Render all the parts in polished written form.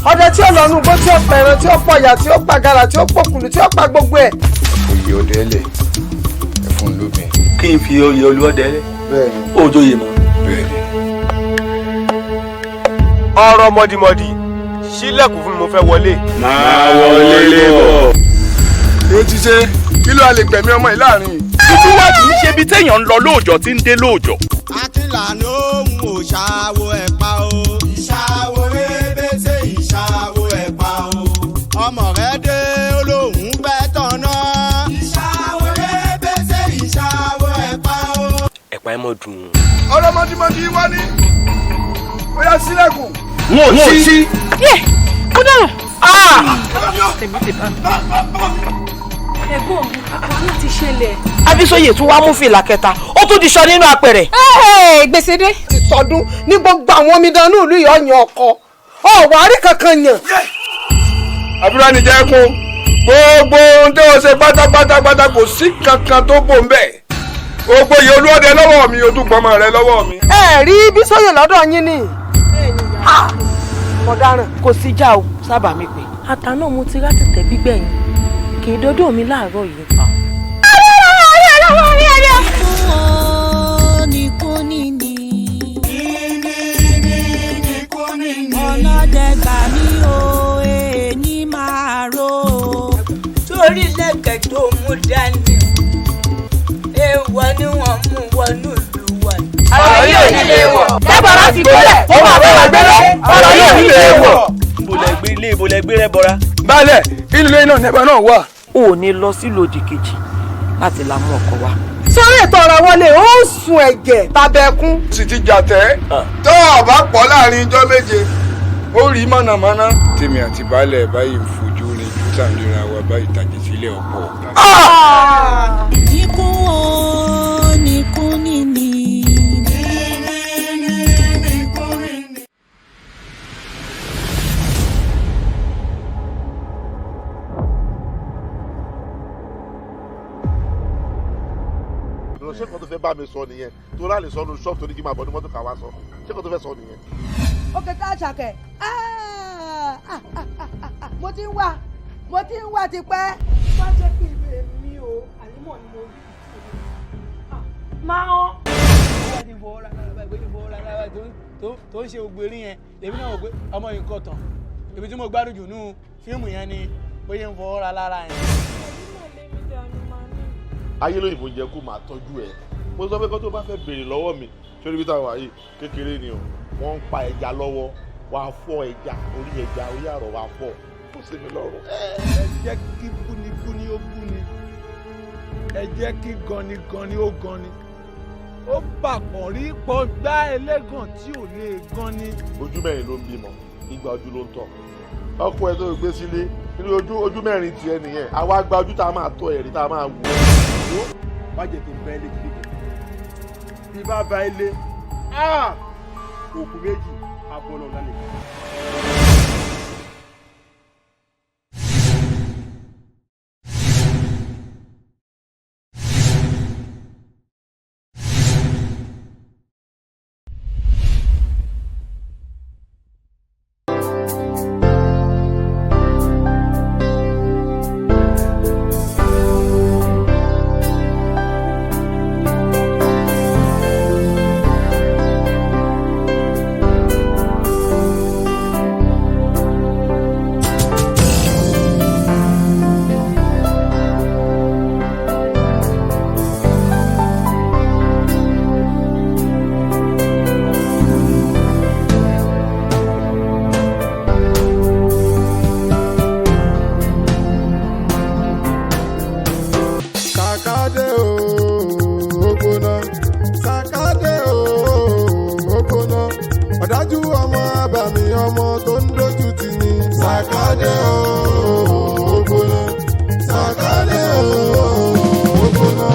Ọdẹ tí ó lọ nú igbó tí ó pẹran tí ó pọ̀yà tí ó pàgàrà tí ó pòkùlù tí ó pa gbogbo ẹ̀. Oyè ọdẹ lẹ ẹ fún lómi. Kí n fi oyè olúọdẹ lẹ. Bẹ́ẹ̀ni. Ó joyè mọ́. Bẹ́ẹ̀ni. Ọ̀rọ̀ mọ̀dìmọ̀dì sílẹ̀kùn fún mi, mo fẹ́ wọlé. Máa wọlé lé bọ̀. Èyí ti ṣe kí ló lè gbẹ̀mí ọmọ yìí láàrin. Títí wá kì í ṣe ibi téèyàn ń lọ lóòjọ́ tí ń dé lóòjọ́. Akínlà ló ń wò ṣàwò ẹ̀pà o. Ìṣàwò rébété ìṣàwò ẹ̀pà o. Ọmọ rẹ dé olóhùn gbẹ tọ̀nà. Ìṣàwò rébété ìṣàwò ẹ̀pà o. Ẹ̀pà ẹ̀ mọ̀ dùn. Ọ̀rọ̀ mọ̀dìmọ̀dì wá ní ó yá sílẹ̀kùn. Wọn ò sí. Yé, kó dára. Ẹ̀gbọ́n mi, wàhálà ti ṣẹlẹ̀. Abísóyè tún wá mú fìlà kẹta, ó tún di sọ nínú apẹ̀rẹ̀. Gbèsè dé. Ti sọdún ní gbogbo àwọn omidan ní ìlú yìí ọ̀yàn ọkọ ọ̀wárí kankan yàn. Àbúrò ni jẹ́ kún gbogbo ohun tí wọ́n ṣe pátápátápátá kò sí kankan tó bò ń bẹ̀. Gbogbo iye olúọdẹ lọ́wọ́ mi, o tún gbọ́mọ rẹ lọ́wọ́ mi. Ẹ rí Bísóyè lọ́dọ̀ yín ni. Mo dáràn. Kò sí já o, sábà mi pè. Ata náà mo ti rá tìtẹ̀ gbígbẹ̀yìn kì í dọ́dọ̀ mi láàárọ̀ yìí. Ọlọ́dẹ gbà mí o, èyí máa rò. Torí lẹ́kẹ̀ẹ́ tó mú dání, èèwọ̀ ni wọ́n mú wọnú ìlú wa. Ọ̀rọ̀ yóò ní lè wọ̀. Dẹ́gbàrá ti gbélé, ó máa bá wa gbélé. Ọ̀rọ̀ yóò ní lè wọ̀. Ibo lẹ gbé ilé, ibo lẹ gbé rẹ bọra. Baálẹ̀, inú ilé náà nẹ́bà náà wà. O ò ní lọ sílùú òdì kejì láti la mú ọkọ wa. Sórí ètò ọ̀rọ̀ wọlé ó sun ẹ̀jẹ̀ tàbẹ̀kún. Sì ti jà tẹ́ tó o bá pọ̀ láàrin ijọ́ méje ó rí mọ̀nàmọ́ná. Tèmi àti baálẹ̀ báyìí ń fojú rin ju tá à ń ríra wa báyìí tàjẹ̀ sílẹ̀ ọ̀pọ̀. Ikú o, nikú níní. Ṣé kò tó fẹ́ bá mi sọ nìyẹn tó láàlè sọ nu ṣọ́ọ̀bù tó ní kí n máa bọ̀ ní mọ́tò ká wá sọ, ṣé kò tó fẹ́ sọ nìyẹn. Òkè tá a ṣàkẹ́, mo ti ń wá, mo ti ń wá tipẹ́. Má jẹ́ kí ìwé mi o, àlímọ̀ ni mo rí ìtì máa hàn. Bóyá ti fọwọ́ ra lára báyìí, bóyá ti fọwọ́ ra lára báyìí tó ń ṣe gbogbo eré yẹn, lèmi náà wò pé ọmọ yìí ń kọ̀ tán. Ibi tí mo gbádùn jù nú fíìmù yẹn ni bóyá ń fọwọ́ ra lára yẹn. Ayé lóyìnbó ń jẹ kó máa tọ́jú ẹ. Mo sọ pé kó tó bá fẹ́ béèrè lọ́wọ́ mi sórí bí táwọn wà yìí kékeré ni o, wọ́n ń pa ẹja lọ́wọ́, wàá fọ́ ẹja orí, ẹja orí àrọ̀ wàá fọ́ kó sì mí lọ́rùn. Ẹ jẹ́ kí búnibúni ó búni, ẹ jẹ́ kí ganigani ó gani, ó bàpọ̀ rí pọ̀ gbá ẹlẹ́gàn tí ò lè gan ni. Ojú mẹ́rin ló ń bímọ, igba ojú ló ń tọ̀. Ọkọ ẹ tó gbé sílé nínú ojú ojú mẹ́rin tiẹ̀ nìyẹn, àwa gba ojú tá a máa tọ́ ẹ̀rí tá a máa wù ẹ́. Má jẹ́ kí n bá ilé kíkẹ́ bí bá ba ilé òkú méjì abọ́lọ̀ lálẹ́. Sàkádé o, ó gbóná. Sàkádé o, ó gbóná. Ọ̀dájú ọmọ abàmì ọmọ tó ń dojú tì ní. Sàkádé o, ó gbóná. Sàkádé o, ó gbóná.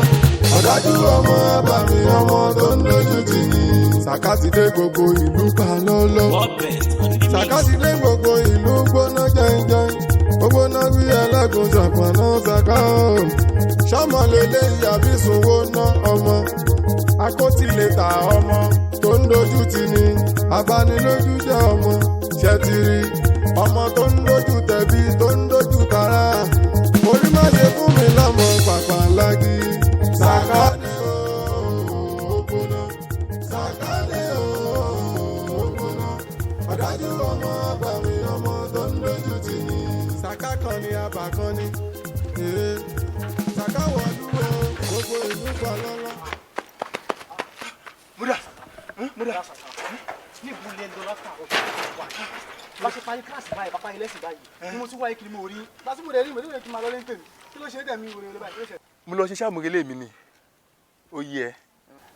Ọ̀dájú ọmọ abàmì ọmọ tó ń dojú tì ní. Sàká ti dé gbogbo ìlú pa lọ́lọ́. Sàká ti dé gbogbo ìlú gbóná jẹ́njẹ́n. Ó gbóná bí ẹlẹ́gùn ṣàpọ̀nà ṣàká o. Sọ́mọ lélẹ́ ìyàbí sunwó ná ọmọ. Akótilétà ọmọ tó ń dojú tì ní. Abanilójú jẹ́ ọmọ. Ṣẹ́tìrì Ọmọ tó ń dojú tẹ̀bí tó ń dojú tara. Orí má ṣe fún mi lọ́mọ pàpà lági. Sàkádé o, gbóná. Sàkádé o, gbóná. Ọ̀dájú ọmọ àbàmì ọmọ tó ń dojú tì ní. Sàká kan ni àbà kan ni. Sàká wọ̀lú o, gbogbo ìlú pa lọ́lọ́. Múdà, múdà. Níbo lẹ lọ látàárọ̀ wà? Bá ṣe parí kíláàsì báyìí, bá parí lẹ́sìn báyìí. Ni mo tún wáyé kiri mo rí. Lásìkò rẹ̀ rí mo nílò kí n máa lọ lé tèmi. Kí ló ṣe é tẹ̀mí wòlé wòlé báyìí? Kí ló ṣe? Mo lọ ṣiṣẹ́ àmúrelé mi ni. Ó yẹ.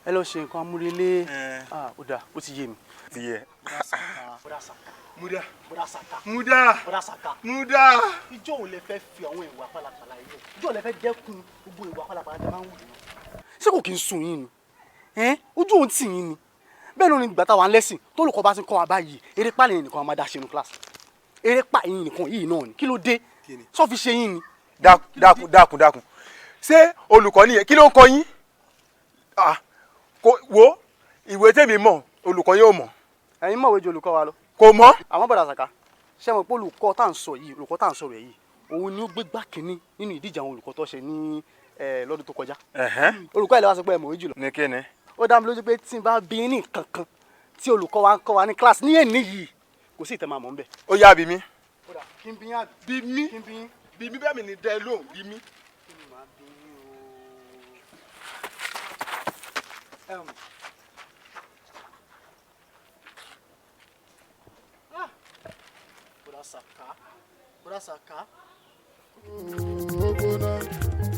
Ẹ lọ ṣe nǹkan amúrelé. Ó dáa, ó ti yé mi. Ti yẹ. Bọ́dà Sàká. Múdà. Bọ́dà Sàká. Múdà. Bọ́dà Sàká. Múdà. Ìjọ́ wo lẹ fẹ́ fi àwọn ìwà pálapàla yìí lẹ̀? Ìjọ́ wo lẹ fẹ́ dẹ́kun gbogbo ìwà pálapàla tẹ máa ń wù yìí? Ṣé kò kí n sùn yín ni? Ojú òun tì yín ni. Bẹ́ẹ̀ ló ní ìgbà táwa ń lẹ́sìn tó olùkọ́ bá ti ń kọ́ wa báyìí, eré pàlẹ́ yìí nìkan a máa dá ṣe nu kíláàsì. Eré pa yìí nìkan yìí náà ni. Kí ló dé? Sọ fi ṣe yín ni. Dákun dákun dákun. Ṣé olùkọ́ nìyẹn? Kí ló ń kọ yín? Wo ìwé tèmi mọ̀, olùkọ́ yóò mọ̀. Ẹ̀yin mọ̀wé ju olùkọ́ wa lọ. Kò mọ̀. Àwọn Bọ̀dà Sàká, ṣé mọ̀ pé olùkọ́ tá à ń sọ yìí, olùkọ́ tá à ń sọ̀rọ̀ yìí, òun ni ó gbé gbá kínní nínú ìdíje àwọn olùkọ́ tó ṣe ní lọ́dún tó kọjá. Olùkọ́ yìí lè wá sọ pé ẹ mọ̀wé jùlọ. Ní kíni? Ó dá mi lójú pé tí n bá bí ní nǹkan kan tí olùkọ́ wa ń kọ́ wa ní kíláàsì ní èní yìí, kò sí ìtẹ́ máa mọ̀ ń bẹ̀. Ó yá bí mi. Kí n bí yín àbí? Bí mi. Kí n bí yín. Bí mi bẹ́ẹ̀ mi ní dẹ́ lóhùn bí mi. Kí ni màá bí yín o? Bọ̀dà Sàká, Bọ̀dà Sàká.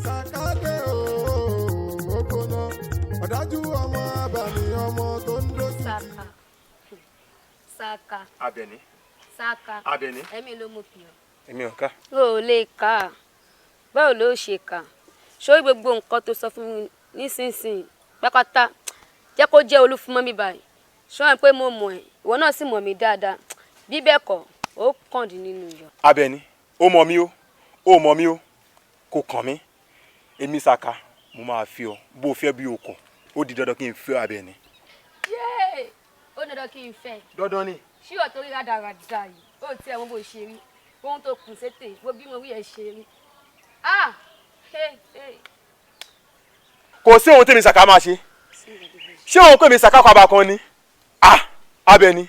Sàkádé o, gbóná. Ọ̀dájú ọmọ àbàmì ọmọ tó ń dójú. Sàká. Sàká. Àbẹ̀ní. Sàká. Àbẹ̀ní. Ẹ̀mí ló mú pì ọ́. Èmi ò ká. O ò lè kà á. Báwo ló ṣe kà á? Ṣé gbogbo nǹkan tó sọ fún mi nísinsìnyí pátápátá jẹ́ kó jẹ́ olúfúnmọ́ mi báyìí? Ṣé wọ́n pé mo mọ̀ ẹ́? Ìwọ náà sì mọ̀ mí dáadáa. Bí bẹ́ẹ̀ kọ́, ó kàn dín nínú iyọ̀. Àbẹ̀ní, ó mọ̀ mí o, ó mọ̀ mí o, kò kàn mí. Èmi Sàká, mo máa fi ọ, bó o fẹ́ bí o kọ̀, ó di dandan kí n fẹ́ Àbẹ̀ní. Yéè! Ó dandan kí n fẹ́. Dandan ni. Ṣé ìwọ tó rí rádaràda yìí? Ó ti ẹ̀ wọ́n bó ṣe rí. Ohun tó kùn sétè, wo bí mo rí ẹ ṣe rí. Ah! Hey, hey. Kò sí ohun tèmi Sàká máa ṣe. Ṣé òun pè mí Sàká kọ́ abakan ni? Ah! Àbẹ̀ní.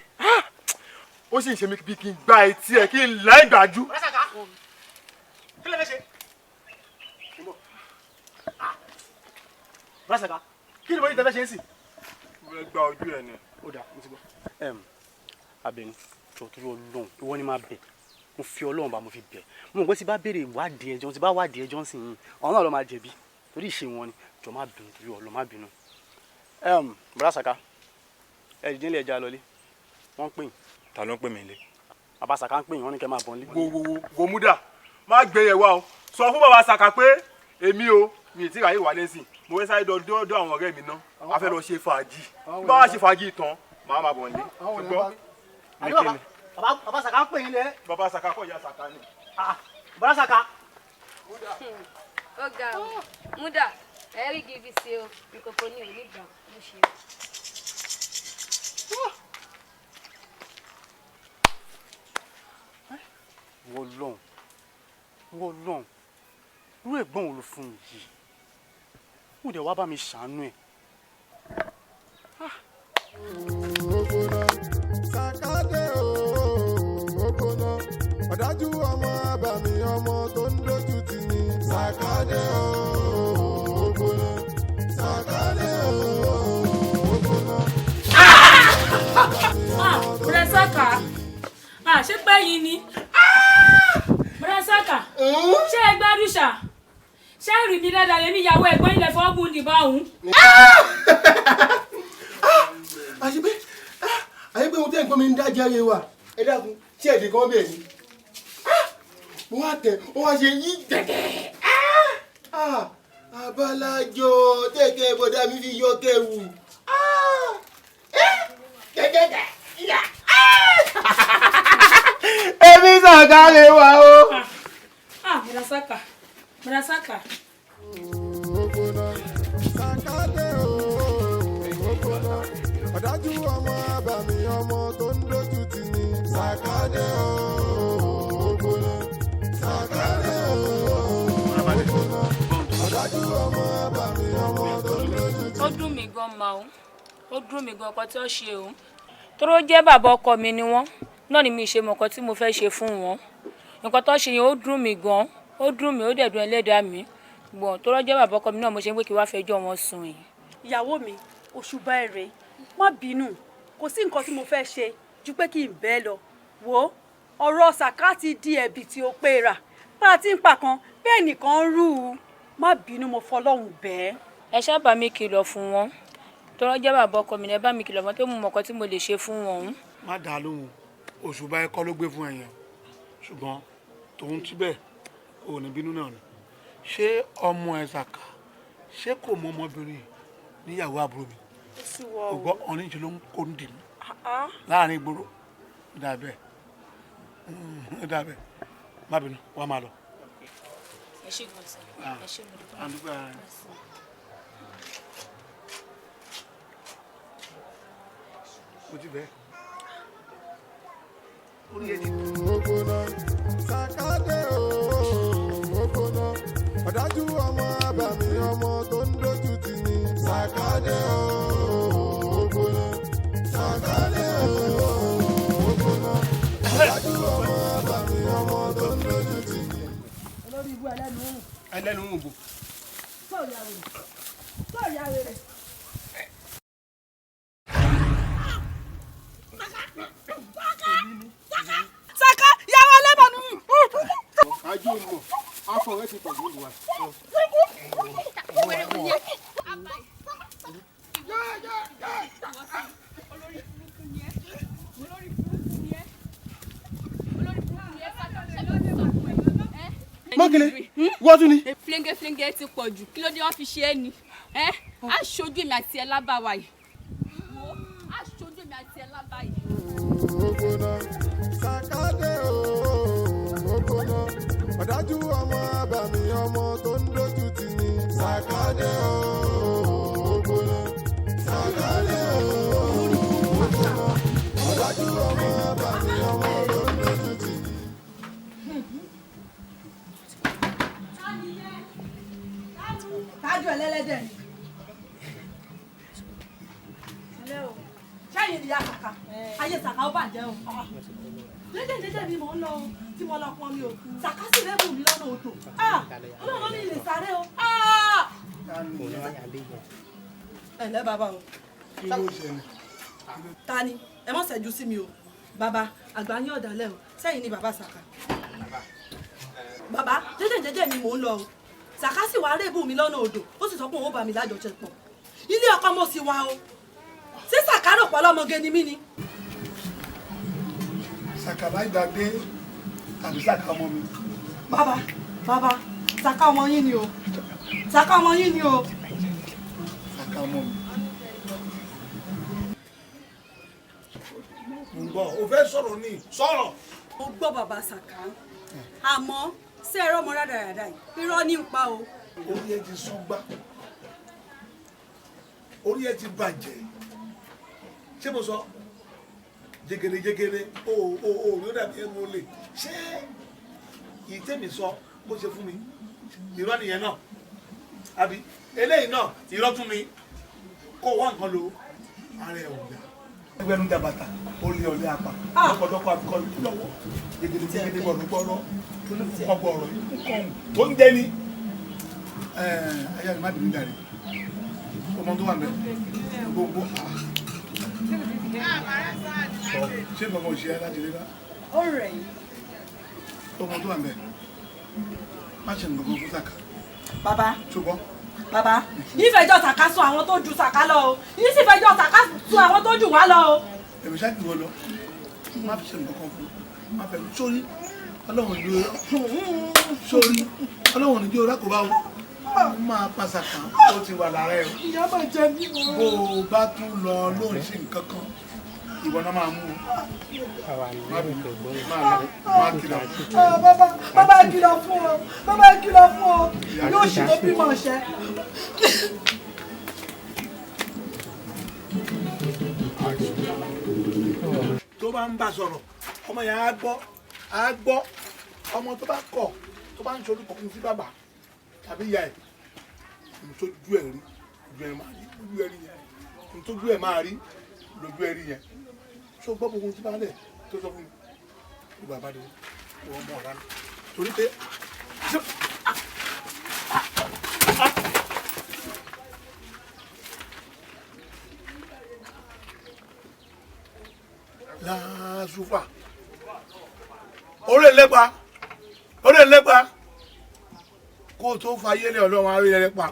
Ó sì ń ṣe mí bí kí n gba etí ẹ kí n láì gbájú. Bọ̀dà Sàká, kí ló fẹ́ ṣe? Bọ̀dà Sàká, kí ni mo ní tẹ́fẹ́ ṣe ń sìn? Mo fẹ́ gba ojú ẹ ni. Ó dáa, mo ti gbọ́. Àbẹ̀ní, jọ̀ọ́ torí Ọlọ́run, ìwọ ni máa bẹ̀. Mo fi Ọlọ́run bá mo fi bẹ̀. Mo mọ̀ pé tí bá béèrè ìwádìí ẹjọ́, tí bá wádìí ẹjọ́ ń sìn yín, àwọn náà ló máa jẹ̀bi. Torí ìṣe wọn ni, jọ̀ọ́ má bínú torí Ọlọ́run, má bínú. Bọ̀dà Sàká, ẹ dìde nílé ẹja lọlé. Wọ́n ń pè yín. Ta ló ń pè mí lé? Bàbá Sàká ń pè yín, wọ́n ní kẹ́ máa bọ̀ nílé. Wo wo wo wo Múdà, má gbé yẹn wá o. Sọ fún bàbá Sàká pé èmi o, mi ì tí ráyè wálé sí. Mo fẹ́ sáré dọ́dọ́ àwọn ọ̀rẹ́ mi ná. A fẹ́ lọ ṣe fàájì. Bí bá wá ṣe fàájì tán, màá máa bọ̀ nílé. Ṣùgbọ́n ní kíni? Bàbá Sàká ń pè yín lé. Bàbá Sàká kọ́ ìyá Sàká ni. Bàbá Sàká. Ó ga o. Múdà, ẹ rí gidi ṣe o. Ìkòkò ní òní gbà ló ṣe. Wọ́n lọ́hùn, wọ́n lọ́hùn, irú ẹ̀gbọ́n wo ló fún mi yìí? Ó dẹ̀ wá bá mi ṣàánú ẹ̀. Sàkádé o, gbóná. Ọ̀dájú ọmọ àbàmì ọmọ tó ń dojú tì ní. Sàkádé o, gbóná. Sàkádé o, gbóná. Bọ̀dà Sàká, ṣé pé yín ni? Bọ̀dà Sàká, ṣé ẹ gbádùn ṣá? Ṣé rí mi dáadáa lèmi ìyàwó ẹ̀gbọ́n ilẹ̀ fọ́ọ̀bù nìbá òun? Àṣepé àyẹ́pẹ́ ohun tí ẹ̀gbọ́n mi ń dájẹ́ ayé wa, ẹ dákun, ṣé ẹ̀dì kan bẹ́ẹ̀ ni? Mo wá tẹ̀, ó wá ṣe yí tẹ̀tẹ̀. Abalajọ tẹ̀kẹ́ bọ̀dá mi fi yọ kẹwù. Tẹ̀tẹ̀tẹ̀ ìyá. Èmi Sàká lè wà o. Bọ̀dà Sàká, Bọ̀dà Sàká. Sàkádé o, gbóná. Ọ̀dájú ọmọ àbàmì ọmọ tó ń dojú tì ní. Sàkádé o. gan ma o. Ó dùn mí gan ọkọ tí ó ṣe o. Tóró jẹ́ bàbá ọkọ mi ni wọ́n. Náà ni mi ṣe mọ̀ nǹkan tí mo fẹ́ ṣe fún wọn. Nǹkan tó ṣe yẹn ó dùn mí gan. Ó dùn mí, ó dẹ̀ dùn ẹlẹ́dàá mi. Gbọ̀n tóró jẹ́ bàbá ọkọ mi náà mo ṣe ń pé kí wá fẹjọ́ wọn sùn yìí. Ìyàwó mi, òṣùbà ẹ̀rẹ̀, má bínú, kò sí nǹkan tí mo fẹ́ ṣe ju pé kí n bẹ́ẹ̀ lọ. Wò ó, ọ̀rọ̀ Sàká ti di ẹ̀bì tí ó pé rà. Bá a ti ń pa kan, bẹ́ẹ̀ nìkan ń rú u. Má bínú, mo fọlọ́hun bẹ́ẹ̀. Ẹ ṣáà bá mi kìlọ̀ fún wọn. Tóró jẹ́ bàbá ọkọ mi ni ẹ bá mi kìlọ̀ fún wọn tó mú mọ̀ nǹkan tí mo lè ṣe fún wọn. Má dàá lóhùn, òṣùbà ẹ̀kọ́ ló gbé fún ẹ̀yàn. Ṣùgbọ́n tòun ti bẹ́ẹ̀, ò ní bínú náà ni. Ṣé ọmọ ẹ Sàká, ṣé kò mọ ọmọbìnrin níyàwó àbúrò mi? Ó sì wọ o. Ògbọ́ ọ̀rìn ṣe ló ń kó ń dì mí láàrin ìgboro. Ó dà bẹ́ẹ̀, ó dà bẹ́ẹ̀, má bínú, wàá máa lọ. Ẹ ṣé gan sir, ẹ ṣé, mo dúpẹ́. À ń dúpẹ́ ara rẹ̀. Mo ti bẹ́ẹ̀. Orí ẹ ti Ògbóná Sàkádé o, ògbóná ọ̀dájú ọmọ abàmì ọmọ tó ń dojú tì ní. Sàkádé o, ògbóná Sàkádé o, ògbóná ọ̀dájú ọmọ abàmì ọmọ tó ń dojú tì ní. Olórí ibú ẹlẹ́nu rùn. Ẹlẹ́nu rùn bò. Sọ̀rọ̀ àwèrè, sọ̀rọ̀ àwèrè. Sàká, ìyàwó ẹlẹ́bọ̀nù. Ajú mọ̀, afọ rẹ ti pọ̀ jù wá. Mákindé, wọ́n tún ni. Flenge flenge ti pọ̀ jù, kí ló dé wọ́n fi ṣe é ni? Ẹ́ á ṣojú èmi àti ẹ lábàwá yìí. Wo, á ṣojú èmi àti ẹ lábàá yìí. Ògbóná Sàkádé o, ògbóná ọ̀dájú ọmọ abàmì ọmọ tó ń dojú tì ní. Sàkádé o, ògbóná Sàkádé o, ògbóná ọ̀dájú ọmọ abàmì ọmọ tó ń dojú tì ní. Tájú ẹlẹ́lẹ́dẹ̀ ni. Ṣẹ́yìn ìyá Sàká, ayé Sàká ó bàjẹ́ o. Dédé dédé ni mò ń lọ o, tí mo lọ pọn mi o. Sàká sì rẹ́bù mi lọ́nà odò. Ọlọ́run ló ní ilé sáré o. Ẹ ǹlẹ́ bàbá o. Kí ló ṣẹlẹ̀? Ta ni? Ẹ má ṣẹ́jú sí mi o. Bàbá, àgbà yín ọ̀dàlẹ̀ o. Sẹ́yìn ni bàbá Sàká. Bàbá, dédé dédé ni mò ń lọ o. Sàká sì wá rẹ́bù mi lọ́nà odò, ó sì sọ pé òun ó bá mi lájọṣepọ̀. Ilé ọkọ mo sì wá o. Ṣé Sàká rò pọ̀ lọ́mọge ni mí ni? Sàká láìgbàdé tàbí Sàká ọmọ mi. Bàbá, bàbá, Sàká ọmọ yín ni o. Sàká ọmọ yín ni o. Sàká ọmọ mi. Mo ń gbọ́, o fẹ́ sọ̀rọ̀ ni, sọ̀rọ̀. Mo gbọ́ bàbá Sàká. Àmọ́ ṣé ẹ̀rọ ọmọ rádaràda yìí? Irọ́ ní ń pa o. Orí ẹ ti sún gbá. Orí ẹ ti bàjẹ́. Ṣé mo sọ? Jẹgẹrẹ jẹgẹrẹ, o o o ló dàbí ẹrù olè. Ṣé ìtẹ́mi sọ bó ṣe fún mi? Irọ́ nìyẹn náà. Àbí eléyìí náà irọ́ tún ni. Kó wá nǹkan lo ara ẹ̀ ò yá. Ẹgbẹ́nu dàbàtà, ó lé ọ̀lẹ́ apá. Lọ́kọ̀lọ́kọ̀ àbíkọ́ lọ́wọ́. Jẹgẹrẹ jẹgẹrẹ bọ̀rọ̀ gbọ́rọ̀. Ọgbọ̀ ọ̀rọ̀ yìí tó ń jẹ ni. Ayé mi má bínú jàre. Ọmọ tó wà mẹ́ gbogbo sọ ṣé nǹkan kan ò ṣe ẹ́ láti rí bá. Ó rẹ̀ yín. Ọmọ tó wà mẹ́ má ṣe nǹkan kan fún Sàká. Bàbá. Ṣùgbọ́n. Bàbá, yín fẹjọ́ Sàká sùn àwọn tó ju Sàká lọ o. Yín sì fẹjọ́ Sàká sùn àwọn tó jù wá lọ o. Èmi ṣáà jù wọ́n lọ. Má fi ṣe nǹkan kan fún. Má fẹ́ sórí Ọlọ́run ní sórí Ọlọ́run ní jẹ́ orákòbá o. Ó máa pa Sàká, ó ti wà lára ẹ̀ o. Ìyá máa jẹ mí o. Bó o bá tún lọ lóun ṣe nǹkan kan, ìwọ náà máa mú o. Má bínú, máa lọ, máa kìlọ̀. Bàbá, bàbá ẹ kìlọ̀ fún o. Bàbá ẹ kìlọ̀ fún o. Yóò ṣì tó bímọ ṣẹ. Tó bá ń bá sọ̀rọ̀, ọmọ yẹn á gbọ́, á gbọ́. Ọmọ tó bá kọ̀, tó bá ń ṣorí kọ̀ọ̀kan sí bàbá tàbí ìyá ẹ̀, ntójú ẹ̀ rí, ojú ẹ̀ máa rí, ojú ẹ̀ rí yẹn. Ntójú ẹ̀ máa rí lójú ẹ rí yẹn. Ṣé o gbọ́ gbogbo ohun tí bá lẹ̀ tó sọ fún mi? Ó bàbá de wọ́n mọ̀ ọ̀la torí pé. Làásùfà orí ẹlẹ́pa, orí ẹlẹ́pa, kó o tó fayé lẹ̀ ọlọ́run á rí ẹlẹ́pa,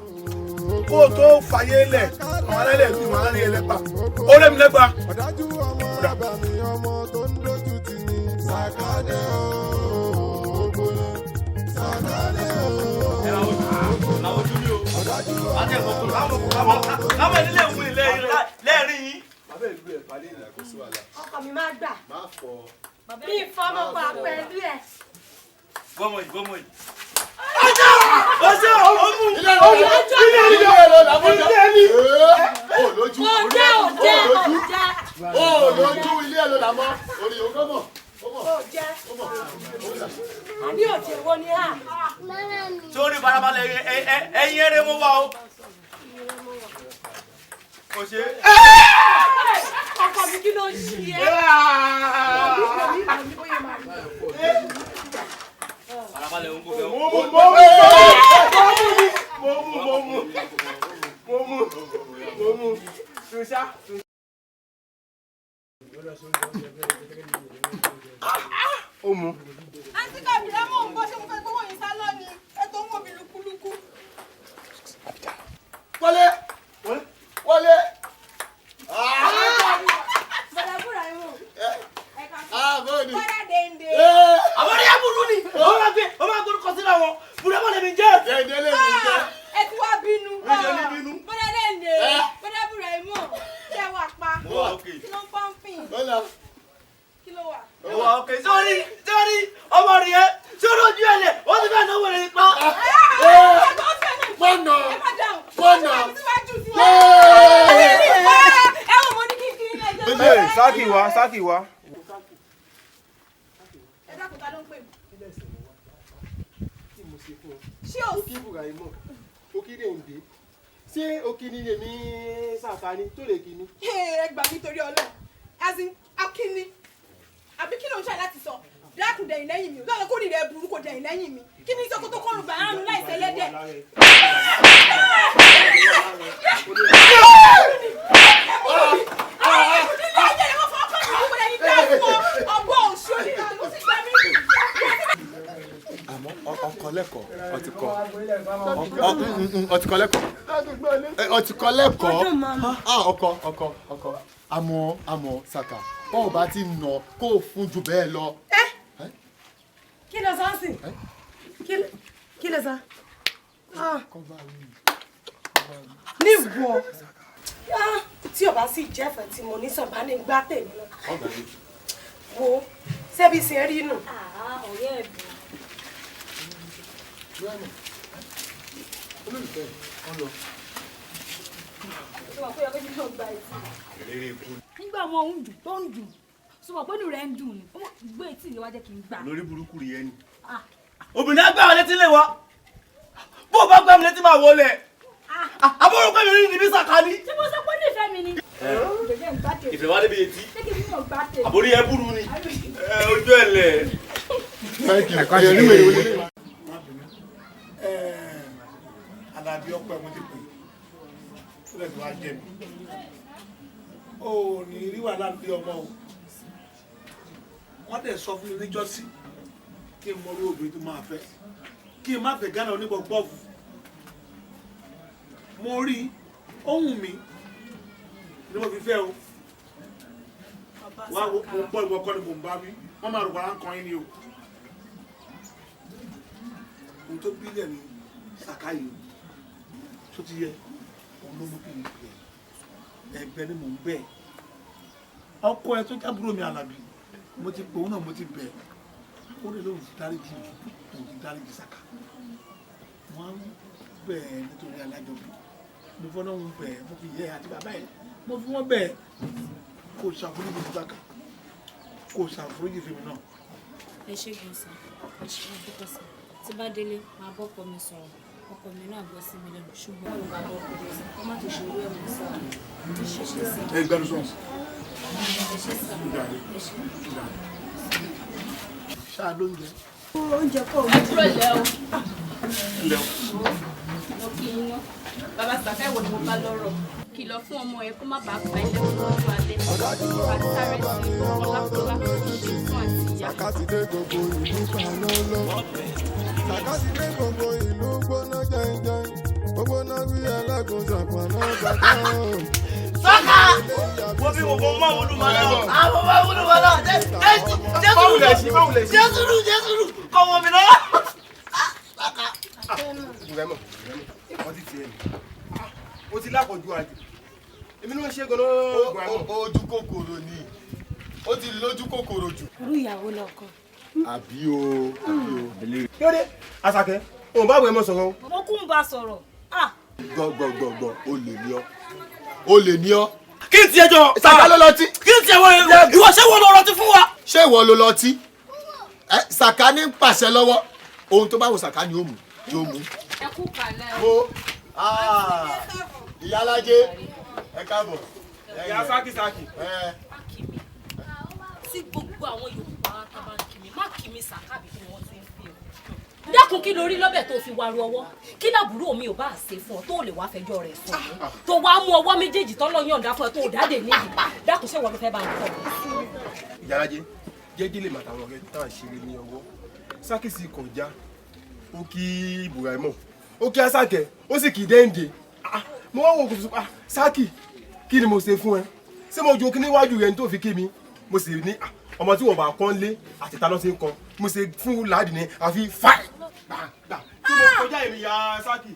kó o tó fayé lẹ̀ àwọn alẹ́lẹ̀ bí wọ́n á rí ẹlẹ́pa, orí mi lẹ́pa. Ọ̀dájú ọmọ àbàmì ọmọ tó ń dojú tì ní. Sàkádé o, gbóná. Sàkádé o. Ọ̀dájú ọmọ. Káwọn ilé ìwé lẹ́ẹ̀rí yín. Bàbá ìlú ẹ̀ balẹ̀ ìlà kò sí wàhálà. Ọkọ mi máa gbà. Má fọ. Bí ìfọmọpọ̀ pẹ̀lú ẹ̀. Gbọ́mọ yìí, gbọ́mọ yìí. Ọjọ́ ọmú ilé ilé ilé ilé ní. Ó lójú. Òjẹ́ òjẹ́ òjẹ́. Ó lójú ilé ẹ̀ ló là mọ́. Orí òun kọ́ mọ̀. Òjẹ́. Ní òjẹ́ wo ni a? Sórí farabalẹ̀, ẹyin eré mo wá o. Kò ṣe. Ọkọ mi, kí ló ń ṣe ẹ́? Wọ̀mí wọ̀mí wọ̀mí bóyá máa rí. Farabalẹ̀, òun kò fẹ́. Mo mú, mo mú, mo mú, mo mú, mo mú, mo mú, tuṣa. Ó mú. Àǹtí Kàbírà, mò ń bọ́. Ṣé mo fẹ́ gbówó yín sá lọ́ni? Ẹ tó ń wò mí lúkúlúkú. Wọlé wọlé. Bọ̀dà búra ẹ̀ wò. Bọ́ọ̀ni. Bọ́dà dèndé. Àwọn ọ̀rẹ́ aburú ni ó máa gbé, ó máa gbórúkọ síra wọn. Búrẹ́ mọ́ lèmi jẹ́. Dèndé lèmi jẹ́. Ẹ ti wá bínú. Mi jẹ́ ní bínú. Bọ́dà dèndé. Bọ́dà búra ẹ̀ mọ̀. Ṣé wà pa? Mo wà òkè. Kí ló ń pọ́npìn? Bọ́lá. Kí ló wà? Mo wà òkè. Sórí sórí ọmọ rẹ̀ yẹn sórí ojú ẹ̀ lẹ̀ ó ti fẹ́ náwó rẹ̀ pa. Mọ̀nà. Ẹ má dáhùn. Mọ̀nà. Ẹ wò, mo ní kí n kí n ẹjọ́. Sáàkì wá, sáàkì wá. Ẹ dákun, ta ló ń pè mí? Tí mo ṣe fún ọ. Ṣé o Kí Ibrahim ó kí Dèndé, ṣé o kí ni lèmi sàkání tó lè kí ni. Ẹ gbà mí torí Ọlọ́run, as in akínní àbí kí ló ń ṣe láti sọ? Dákun, dẹ̀yìn lẹ́yìn mi o. Lọ́dọ̀ kórìí rẹ̀ burú, kò dẹ̀yìn lẹ́yìn mi. Kí ni sọ́kótó kọ́rùn bá àrùn láìsẹ̀ lẹ́dẹ̀. Àmọ́ ọkọ lẹ́kọ̀ọ́, ọtí kọ, ọtí kọ lẹ́kọ̀ọ́, ọtí kọ lẹ́kọ̀ọ́. Ọkọ ọkọ ọkọ, àmọ́ Sàkà, bọ́ọ̀ bá ti nà kó o fún ju bẹ́ẹ̀ lọ. Kí ló sọ sí? Kí ló sọ? Ní ìwọ tí o bá sì jẹ́fẹ̀ẹ́ tí mo ní sọ̀bá ní gbá tèmi náà. Wo ṣebí ṣe rí nù. Ọ̀rẹ́ ẹ̀ bù. Olólùfẹ́ wọn lọ. Nígbà wọn ń dùn tó ń dùn, sọ mọ̀ pé inú rẹ̀ ń dùn ni, ó gbé etí ìlú wa jẹ́ kí n gbà. Lórí burúkú rí ẹni. Obìnrin á gbá wa létí lé wa. Bó o bá gbá mi létí, máa wọlé. Àbúrò pé mi rí níbi sàkání. Ṣé mo sọ pé nífẹ̀ẹ́ mi ni? Ìfẹ́ wa débi etí. Ṣé kí n mọ̀ gbá tèmi? Àbórí ẹ burú ni. Ojú ẹ lẹ̀. Thank you. Alábí, ọpẹ mo ti pè é, ó lè fi wá jẹ mi. Ó ní rí wàhálà lórí ọmọ o. Wọ́n dẹ̀ sọ fún mi níjọ́sí kí n mọ orí obìnrin tó máa fẹ́, kí n má fẹ́ Gánà onígbọ̀gbọ́ọ̀fù. Mo rí ohun mi ni mo fi fẹ́ o. Wá wo, mo ń bọ́, ìwọ kọ́ ni mo ń bá wí. Wọ́n máa rò wàrà ń kan yín ni o. Ohun tó bílẹ̀ ni Sàkáyé o tó ti yẹ òun ló mú kí n bẹ̀. Ẹ̀bẹ̀ ni mò ń bẹ̀. Ọkọ ẹ tó jábúrò mi Àlàbí, mo ti pè òun náà, mo ti bẹ̀. Ó lè lóun ti dáríjì mi, òun ti dáríjì Sàká. Wọ́n á bẹ̀ ẹ́ nítorí alájọbí. Mo fọ́nà òun bẹ̀ ẹ́, mo fi yẹ àti bàbá ẹ̀, mo fi wọ́n bẹ̀ ẹ́. Kò ṣàforíjì fún Sàká, kò ṣàforíjì fún mi náà. Ẹ ṣé gan sa, ẹ ṣé, mo dúpẹ́ sa. Tí bá délé, máa bọ́kọ mi sọ̀rọ̀. Ọkọ mi náà gbọ́ sí mi lẹ́nu ṣùgbọ́n òun bàbá ọkọ mi kó má tún ṣe irú ẹ̀ mọ́ sáà. Ẹ ṣe sá. Ẹ gbẹ́nu sọ. Ẹ ṣe sá. Ẹ ṣe. Ṣáà lóúnjẹ. Oúnjẹ kọ́ Ẹ kúrò lẹ́ o. Lẹ́ o. Mo kí yín ná. Bàbá Sàká ìwọ ni mo bá lọ́rọ̀. Kìlọ̀ fún ọmọ ẹ kó má bàa pa ilé fún ọjọ́ alẹ́. Bá sáré sí ọlákọlá ṣe fún àti ìyá. Sàká ti dé gbogbo ìlú kan lọ́lọ́. Sàká ti dé gbogbo ìlú gbóná jẹ́njẹ́n. Ó gbóná bí ẹlẹ́gùn ṣàpọ̀nà ṣàkà. Sàká! Wọ́n fi gbogbo mọ́ àwọn olùmọ̀ náà. Àwọn ọmọ olùmọ̀ náà. Jésù Jésù Jésù kọ́ wọ́n mi náà. Ìrẹ́mọ̀ ọtí tiẹ̀ ni. O ti lápọ̀jù àjò. Èmi ló ń ṣe gan-an. Ojú kòkòrò ni. Ó ti lójú kòkòrò jù. Irú ìyàwó lọkọ. Àbí o, àbí o. Kí ló dé? Àṣàkẹ́, òun bá wẹ̀ mọ́ sọ̀rọ̀ o. Mo kún un bá sọ̀rọ̀. Gbọ̀ngbọ̀ngbọ̀ngbọ̀, olè ni ọ́. Olè ni ọ́. Kí n tiẹ̀ jọ? Sàká ló lọtí. Kí n tiẹ̀ wọ ìwọ ṣé wọ́n lọ rọtí fún wa? Ṣé ìwọ ló lọtí? Sàká ní ń pàṣẹ lọ́wọ́. Ohun tó bá wù Sàká ni ó mú, yóò mú. Ẹ kú kàlẹ́ o. Ìyálájé, ẹ káàbọ̀. Ìyá sákìsákì. Tí gbogbo àwọn Yorùbá tá bá ń kí mi, má kí mi Sàká bí kí wọ́n ti ń fi o. Dákun kí lórí lọ́bẹ̀ tó fi waru ọwọ́, kí lábúrò mi ò bá ṣe fún ọ tó lè wá fẹjọ́ rẹ̀ sùn mí, tó wá mú ọwọ́ méjèèjì tọ́lọ́ yọ̀ǹda fún ẹ tó dáde níyì. Dákun ṣé wọ́n ló fẹ́ bá ń kọ́ mi. Ìyálájé, jẹ́jẹ́ lè màtàwọn ọ̀rẹ́ tá à ń ṣeré ní ọwọ́. Sákìsì kọjá, ó kí Bùráìmọ̀, ó kí Àṣàkẹ́, ó sì kí Dẹ́ǹdé. Mo wá wò kò sọ Sákì, kí ni mo ṣe fún ẹ? Ṣé mo jo kí níwájú rẹ ní tó fi kí mi? Mo sì ní ọmọ tí wọn bá kọ́ ń lé àti ta ló ṣe ń kọ́. Mo ṣe fún láàdì ní àfi fáì. Gbà tí mo kọjá èmi ya Sákì.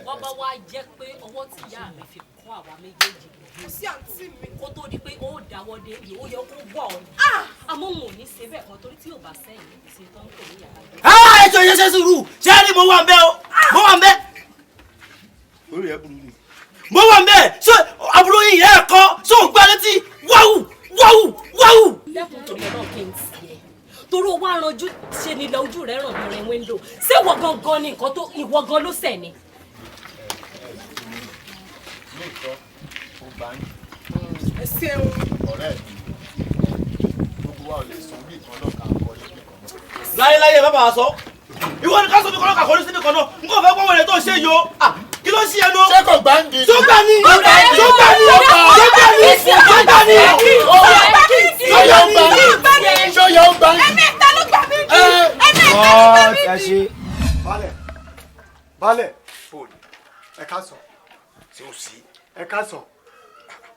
Wọ́n bá wá jẹ́ pé ọwọ́ tí ìyá mi fi kọ́ àwa méjèèjì lòdì sí àǹtí mi kó tó di pé ó dáwọ́ dé yìí ó yẹ kó wọ̀ ọ́ ni. Àmọ́ òun ò ní ṣe bẹ́ẹ̀ kan torí tí ò bá sẹ́yìn ṣe tó ń pè ní yàrá gbé. Ètò ìṣe sùúrù ṣé ẹ ní mo wà ń bẹ́ o mo wà ń bẹ́. Orí ẹ burú ni. Mo wà ń bẹ́ ṣé àbúrò yìí ẹ̀ kọ́ ṣé òun gbá létí wáwù wáwù wáwù. Dákun torí Ọlọ́run kí n tiẹ̀ torí o wá ranjú ṣe ni ilẹ̀ ojú rẹ̀ ràn bí rin wíńdò ṣé ìwọ gangan ni nǹkan tó ìwọ gan ló ṣẹ̀ ni. Lóòótọ́, ó gbà ń. Ẹ ṣeun. Ọ̀rẹ́ mi, gbogbo wa ò lè sùn bí ìkan náà ká kọ́ níbi kan náà. Láyéláyé bàbá wa sọ ìwọ ni ká sọ bí kan náà kà kọrí síbi kan náà n kò fẹ́ gbọ́ wọlé tó ṣe yìí o kí ló ṣe ẹnu. Ṣé kò gbá ń di? Tó gbà ní. Tó gbà ní. Tó gbà ní. Tó gbà ní. Tó gbà ní. Tó gbà ní. Ṣó yẹ ó gbà ń di? Ẹ̀mẹ́ta ló gbà mí di. Ẹ̀mẹ́ta ló gbà mí di. Balẹ̀ balẹ̀ ẹ ká sọ. Ṣé o sí? Ẹ ká sọ.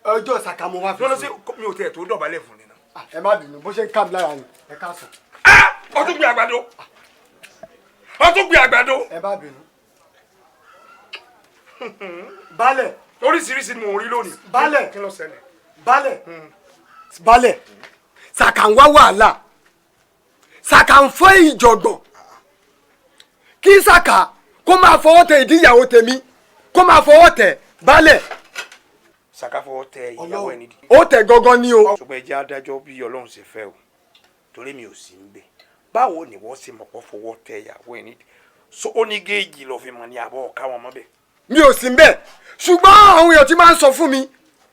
Ọjọ́ Sàká mo wá fi Lọ́lọ́ sí mi ò tiẹ̀ tó dọ̀bálẹ̀ fún ni náà. Ẹ má bínú bó ṣe ń ká mi lára ni ẹ ká sọ. Ó tún gbé àgbàdo. Ó tún gbé àgbàdo. Ẹ má bínú. Balẹ̀. Oríṣiríṣi ni mò ń rí lónìí. Balẹ̀. Kí ló ṣẹlẹ̀? Balẹ̀. Balẹ̀. Sàká ń wá wàhálà. Sàká ń fọ́ ìjọ̀gbọ̀n. Kí Sàká kó máa fọwọ́ tẹ ìdí ìyàwó tèmi kó máa fọwọ́ tẹ balẹ̀. Sàká fọwọ́ tẹ ìyàwó ẹ nídìí. Ó tẹ gangan ni o. Ṣùgbọ́n ẹ jẹ́ adájọ́ bí Ọlọ́run ṣe fẹ́ o torí mi ò sí ń bẹ̀. Báwo ni wọ́n ṣe mọ̀pọ̀ fọwọ́ tẹ ìyàwó ẹ nídìí? So ó ní géèjì lọ fi mọ̀ ní àbọ̀ ọ̀ká wọn mọ́ bẹ́ẹ̀. Mi ò sí ń bẹ̀ ṣùgbọ́n àwọn èèyàn ti máa ń sọ fún mi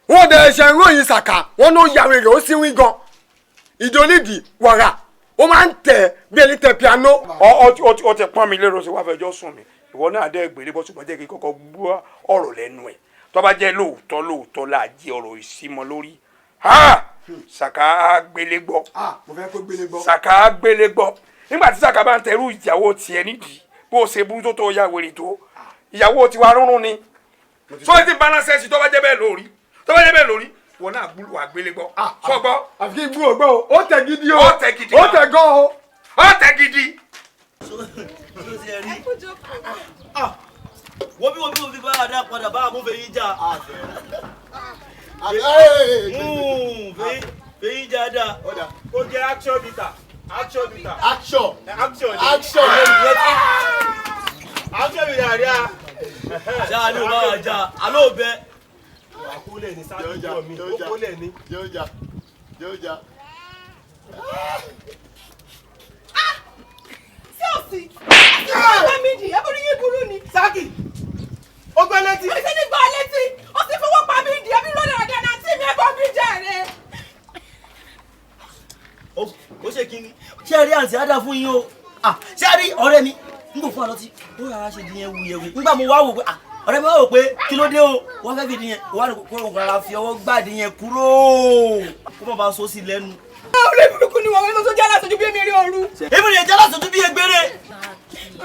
wọ́n dẹ̀ ṣe ń ròyìn Sàká wọn ló ya wèrè ó sì wí gan ìdí onídìí wàrà ó máa ń tẹ̀ bí ẹni tẹ piano. Ọ ti pọ́n mi lérò sí wàá fẹjọ́ sùn mi ìwọ náà dẹ́ gbèrè bọ́ ṣùgbọ́n jẹ́ kí kọ́kọ́ gbọ́ ọ̀rọ̀ lẹ́nu ẹ̀ tó bá jẹ́ lóòótọ́ lóòótọ́ là á jí ọ̀rọ̀ ìsímọ́ lórí Sàká gbélé gbọ́. Mo fẹ́ kó gbélé gbọ́. Sàká gbélé gbọ́ nígbà tí Sàká bá ń tẹrú ìyàwó tiẹ̀ nídìí bó o ṣe burú tó ya wèrè tó ìyàwó tiwa rúnrún ni sọ ti balance ẹsì tó bá jẹ́ bẹ́ẹ̀ lórí tó bá jẹ́ bẹ́ẹ̀ lórí wọn náà wà gbélé gbọ́ sọ gbọ́. Àfi kí n gbúrò gbọ́ o ó tẹ gidi o ó tẹ gidi ó tẹ gan o. ó tẹ gidi. Wo bí wo bí wo bí bá a dá padà bá a mú fèyí jà. Fèyí jà dá. Ó jẹ́ action bitter. Action bitter. Action. Action. Action. Action bitter rí a. Ṣáà ni o bá wa jà, àlọ́ ò bẹ. Àkólẹ̀ ni sáà tó mi, ó kólẹ̀ ni. Jẹ́ ó jà. Sí òsì. Ẹ bá mi dì, ẹ bó ní yín burú ni. Sákì. àǹtí á dà fún yín o. Ṣé a rí ọ̀rẹ́ mi n kò fún àlọ́tí ó rárá ṣe di yẹn wuyẹ̀wuyẹ̀ nígbà mo wá wò pé ọ̀rẹ́ mi wá wò pé kí ló dé o wọ́n fẹ́ fi di yẹn wọ́n á kó rárá fi ọwọ́ gbá di yẹn kúrò kó má bàa sọ sí lẹ́nu. Ọ̀rẹ́ burúkú ni wọ́n tó jẹ́ aláṣojú bí èmi rí òru. Èmi lè jẹ́ aláṣojú bí egbére.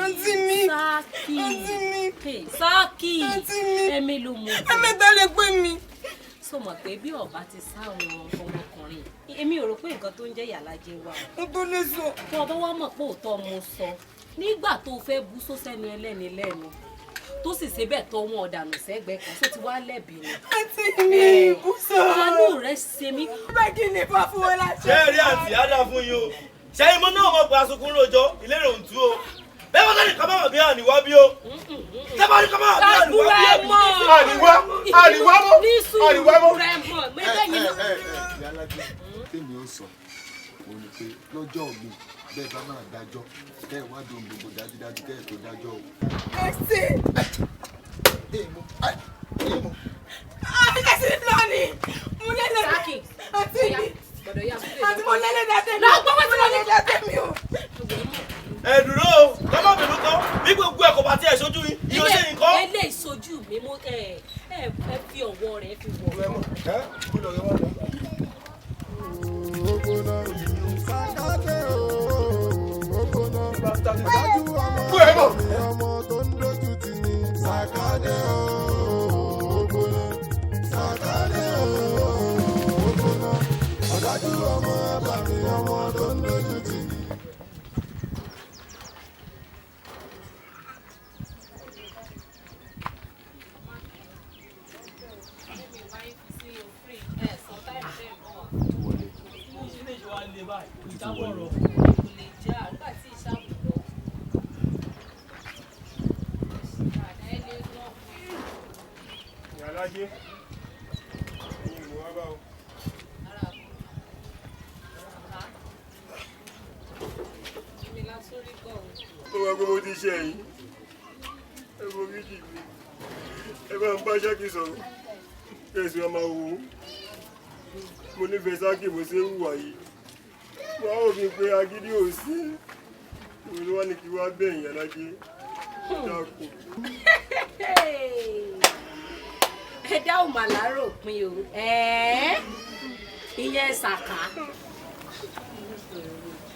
Àǹtí mi. Àǹtí mi. Sáàkì. Àǹtí mi. Ẹ̀mí ló mú. Ẹ̀mẹ́ta lè pè mí. Sọ mọ̀ pé bí ọba ti sáwọn ọmọkùnrin èmi ò rò pé nǹkan tó ń jẹ́ ìyàlájẹ wà. Mo tó lè sọ. Tó ọba wa mọ̀ pé òótọ́ mo sọ nígbà tó fẹ́ bú sósẹ́nu ẹlẹ́ni lẹ́nu tó sì ṣe bẹ́ẹ̀ tọ́ wọn ọ̀dànù sẹ́gbẹ̀ẹ́ kan só ti wá lẹ́bi ni. Àǹtí mi ibùsọ̀. Àánú rẹ̀ ṣe mí. Bẹ́ẹ̀ kí ni bá fún wọn láṣẹ. Ṣé ẹ rí àǹtí á dà fún yín o? Ṣé imú náà mọ̀ pé asunkun lójọ́ ìlérò ń tú o? Bẹ́ẹ̀ bá sẹ́ni kábàámọ̀ bí àníwá bí o. Tẹ́ bá ní kábàámọ̀ bí àníwá bí o. Àníwá àníwá mọ́ àníwá mọ́. Ìyálájé tèmi ó sọ òun ni pé lọ́jọ́ mi bẹ́ẹ̀ bá máa dájọ́ kẹ́ ẹ̀ wá dùn gbogbo dájúdájú kẹ́ ẹ̀ tó dájọ́ o. Ẹ ṣe. Àbíkẹ́ sí lọ́ọ̀nì mo lẹ́lẹ̀ àti mi àti mo lẹ́lẹ̀ dàtẹ́ mi mo lẹ́lẹ̀ dàtẹ́ mi o. Ẹ dúró o kọ́mọ́bìnrin kọ́ bí gbogbo ẹ̀kọ́ bá tiẹ̀ sójú yín yóò ṣe nǹkan. Ilé ìsojú mi mo ẹ fi ọwọ́ rẹ fi wọ̀. Ọmọ tó ń dojú ti ní Sàkádé ògbóná Sàkádé ògbóná ọ̀dájú ọmọ àbàmì ọmọ tó ń dojú ti ní. Ìyálájé ẹ̀yin ni mo wá bá o. Ó wá pé mo ti ṣe ẹ̀yìn ẹ wo méjì mi ẹ bá ń bá Ṣákì sọ̀rọ̀ kẹ̀sì ọmọ wò ó mo nífẹ̀ẹ́ Ṣákì mo ṣe ń hùwà yìí wọ́n á wò mí pé agídí ò sí ìwé ló wá ní kí wá bẹ̀ Ìyálájé dákun. Ẹ̀dá ò mà lárò pin o ìyẹn Sàká.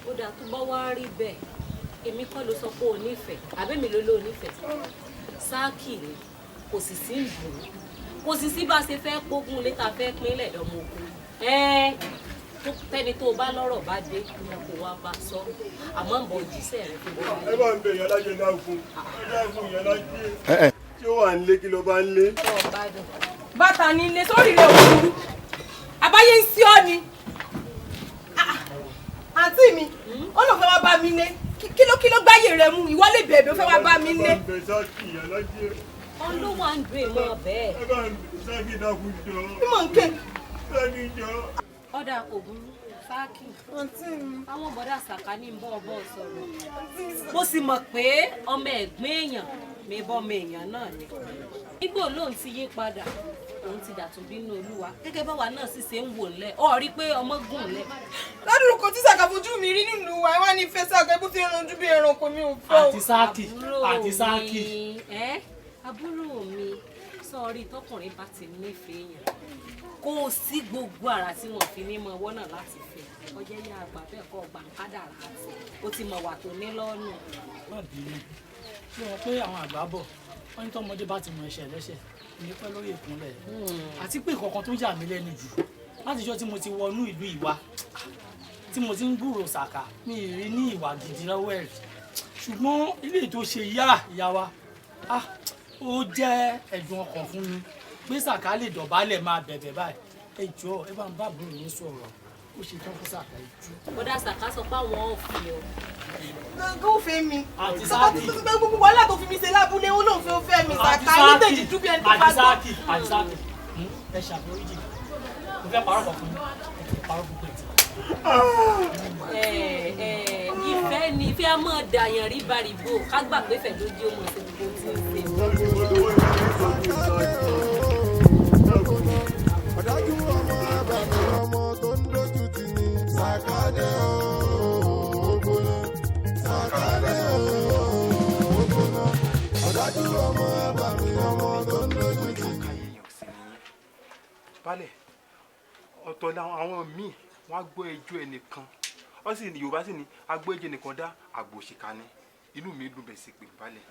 Ó dáa tó bá wá rí bẹ́ẹ̀ èmi kọ́ ló sọ pé o nífẹ̀ẹ́ àbẹ́mi ló ló nífẹ̀ẹ́ Sáàkì ni kò sì sí ìlú kò sì sí bá a ṣe fẹ́ pógun létà fẹ́ pínlẹ̀ lọ́mọ ogun tẹ́ni tó o bá lọ́rọ̀ bá dé kó wá bá sọ àmọ́ ń bọ̀ jíṣẹ́ rẹ fún bọ́. Ẹ bá ń bẹ Ìyálájé dákun ẹ dákun Ìyálájé tí ó wà ń lé kí ló bá ń lé. Bàtà ní ilé sórí rẹ̀ òkúrú àbáyé ń sí ọ ni àǹtí mi ó lọ fẹ́ wá bá mi lé kí ló gbáyé rẹ mú ìwọ lè bẹ̀bẹ̀ ó fẹ́ wá bá mi lé. Ẹ bá ń bẹ Sáàkì Ìyálájé. Ọlọ́wà ń dùn èèmọ̀ bẹ́ẹ̀. Ẹ bá ń bẹ Sáàkì dákun jọ. Bí mò ń ké. Sáàkì jọ. Ọ̀dà kò burú Sáàkì àwọn bọ̀dà Sàká ní bọ́ ọbọ̀ sọ̀rọ̀ mo sì mọ̀ pé ọmọ ẹ̀gbọ́n èèyàn mi bọ́ ọmọ èèyàn náà ni nígbò lóun ti yí padà òun ti dàtún bínú Olúwa gẹ́gẹ́ báwa náà sì ṣe ń wò ńlẹ̀ ọ rí pé ọmọ gùn ńlẹ̀. Ládùúgbò tí Sàká fojú mi rí nínú wa wá ní fẹ́ Sàká bó ti ń ranjú bí ẹranko mi ò fẹ́ o. Àti Sáàkì àti Sáàkì. Àbúrò mi sọ̀rí tọkùnrin bá ti nífẹ̀ẹ́ yẹn kò sí gbogbo ara tí wọn fi ní mọ ọwọ́ náà láti fẹ́ ọjọ́ yá àgbà bẹ́ẹ̀ kọ́ ọgbà kádàrá àti ó ti mọ̀ wà tó ní lọ́nà. Má bínú ṣé wọn pé àwọn àgbà bọ̀ wọ́n ní tọ́mọdé bá ti mọ ẹ̀ṣẹ̀ lẹ́ṣẹ̀ ní pẹ́ lórí ìkúnlẹ̀ àti pé ìkọ̀kan tó yà mí lẹ́nu jù látijọ́ tí mo ti wọnú ìlú ìwà tí mo ti ń gbúrò Sàká mi ì rí ní ìwà gidi lọ́wọ́ ẹ̀ rí ṣùgbọ́n ilé tó ṣe yá ìyá wa ó jẹ́ ẹ̀dùn ọkàn fún mi pé Sàká lè dọ̀bálẹ̀ máa bẹ̀bẹ̀ báyìí ẹ jọ̀ọ́ ẹ bá ń bá àbúrò yín sọ̀rọ̀ ó ṣe tán fún Sàká ẹ jù. Bọ́dà Sàká sọ pé àwọn ò fi ọ. Gbogbo òfin mi. Àti Sàká Sáàkì. ti pé gbogbo wàhálà tó fi mi ṣe lábúlé ó lóun fẹ́ fẹ́ mi Sàká méjèèjì dúbí ẹni tó bá àti gbọ́. Sáàkì àti Sáàkì ẹ ṣàforíjì mo fẹ́ parọ́ kan fún yín ẹ ti parọ́ púpọ̀ ẹ̀ tì. Ìfẹ́ ni ìfẹ́ á mọ̀ dàyàn ríbaríbo ká gbà pé fẹ́ ló jẹ́ ọmọ ṣe gbogbo tí ń ṣe. Ọ̀dájú ọmọ àbàmì ọmọ tó ń dojú ti ní Sàkádé ògbóná. Sàkádé o, gbóná. Ọ̀dájú ọmọ àbàmì ọmọ tó ń lójú tì. Balẹ̀ ọ̀tọ̀ làwọn àwọn míì wọ́n á gbọ́ ẹjọ́ ẹnìkan, wọ́n sì ní Yorùbá sì ní agbọ́ ẹjọ́ ẹnìkan dá àgbò òṣìkà ni. Inú mi dùn bẹ̀ sí pé balẹ̀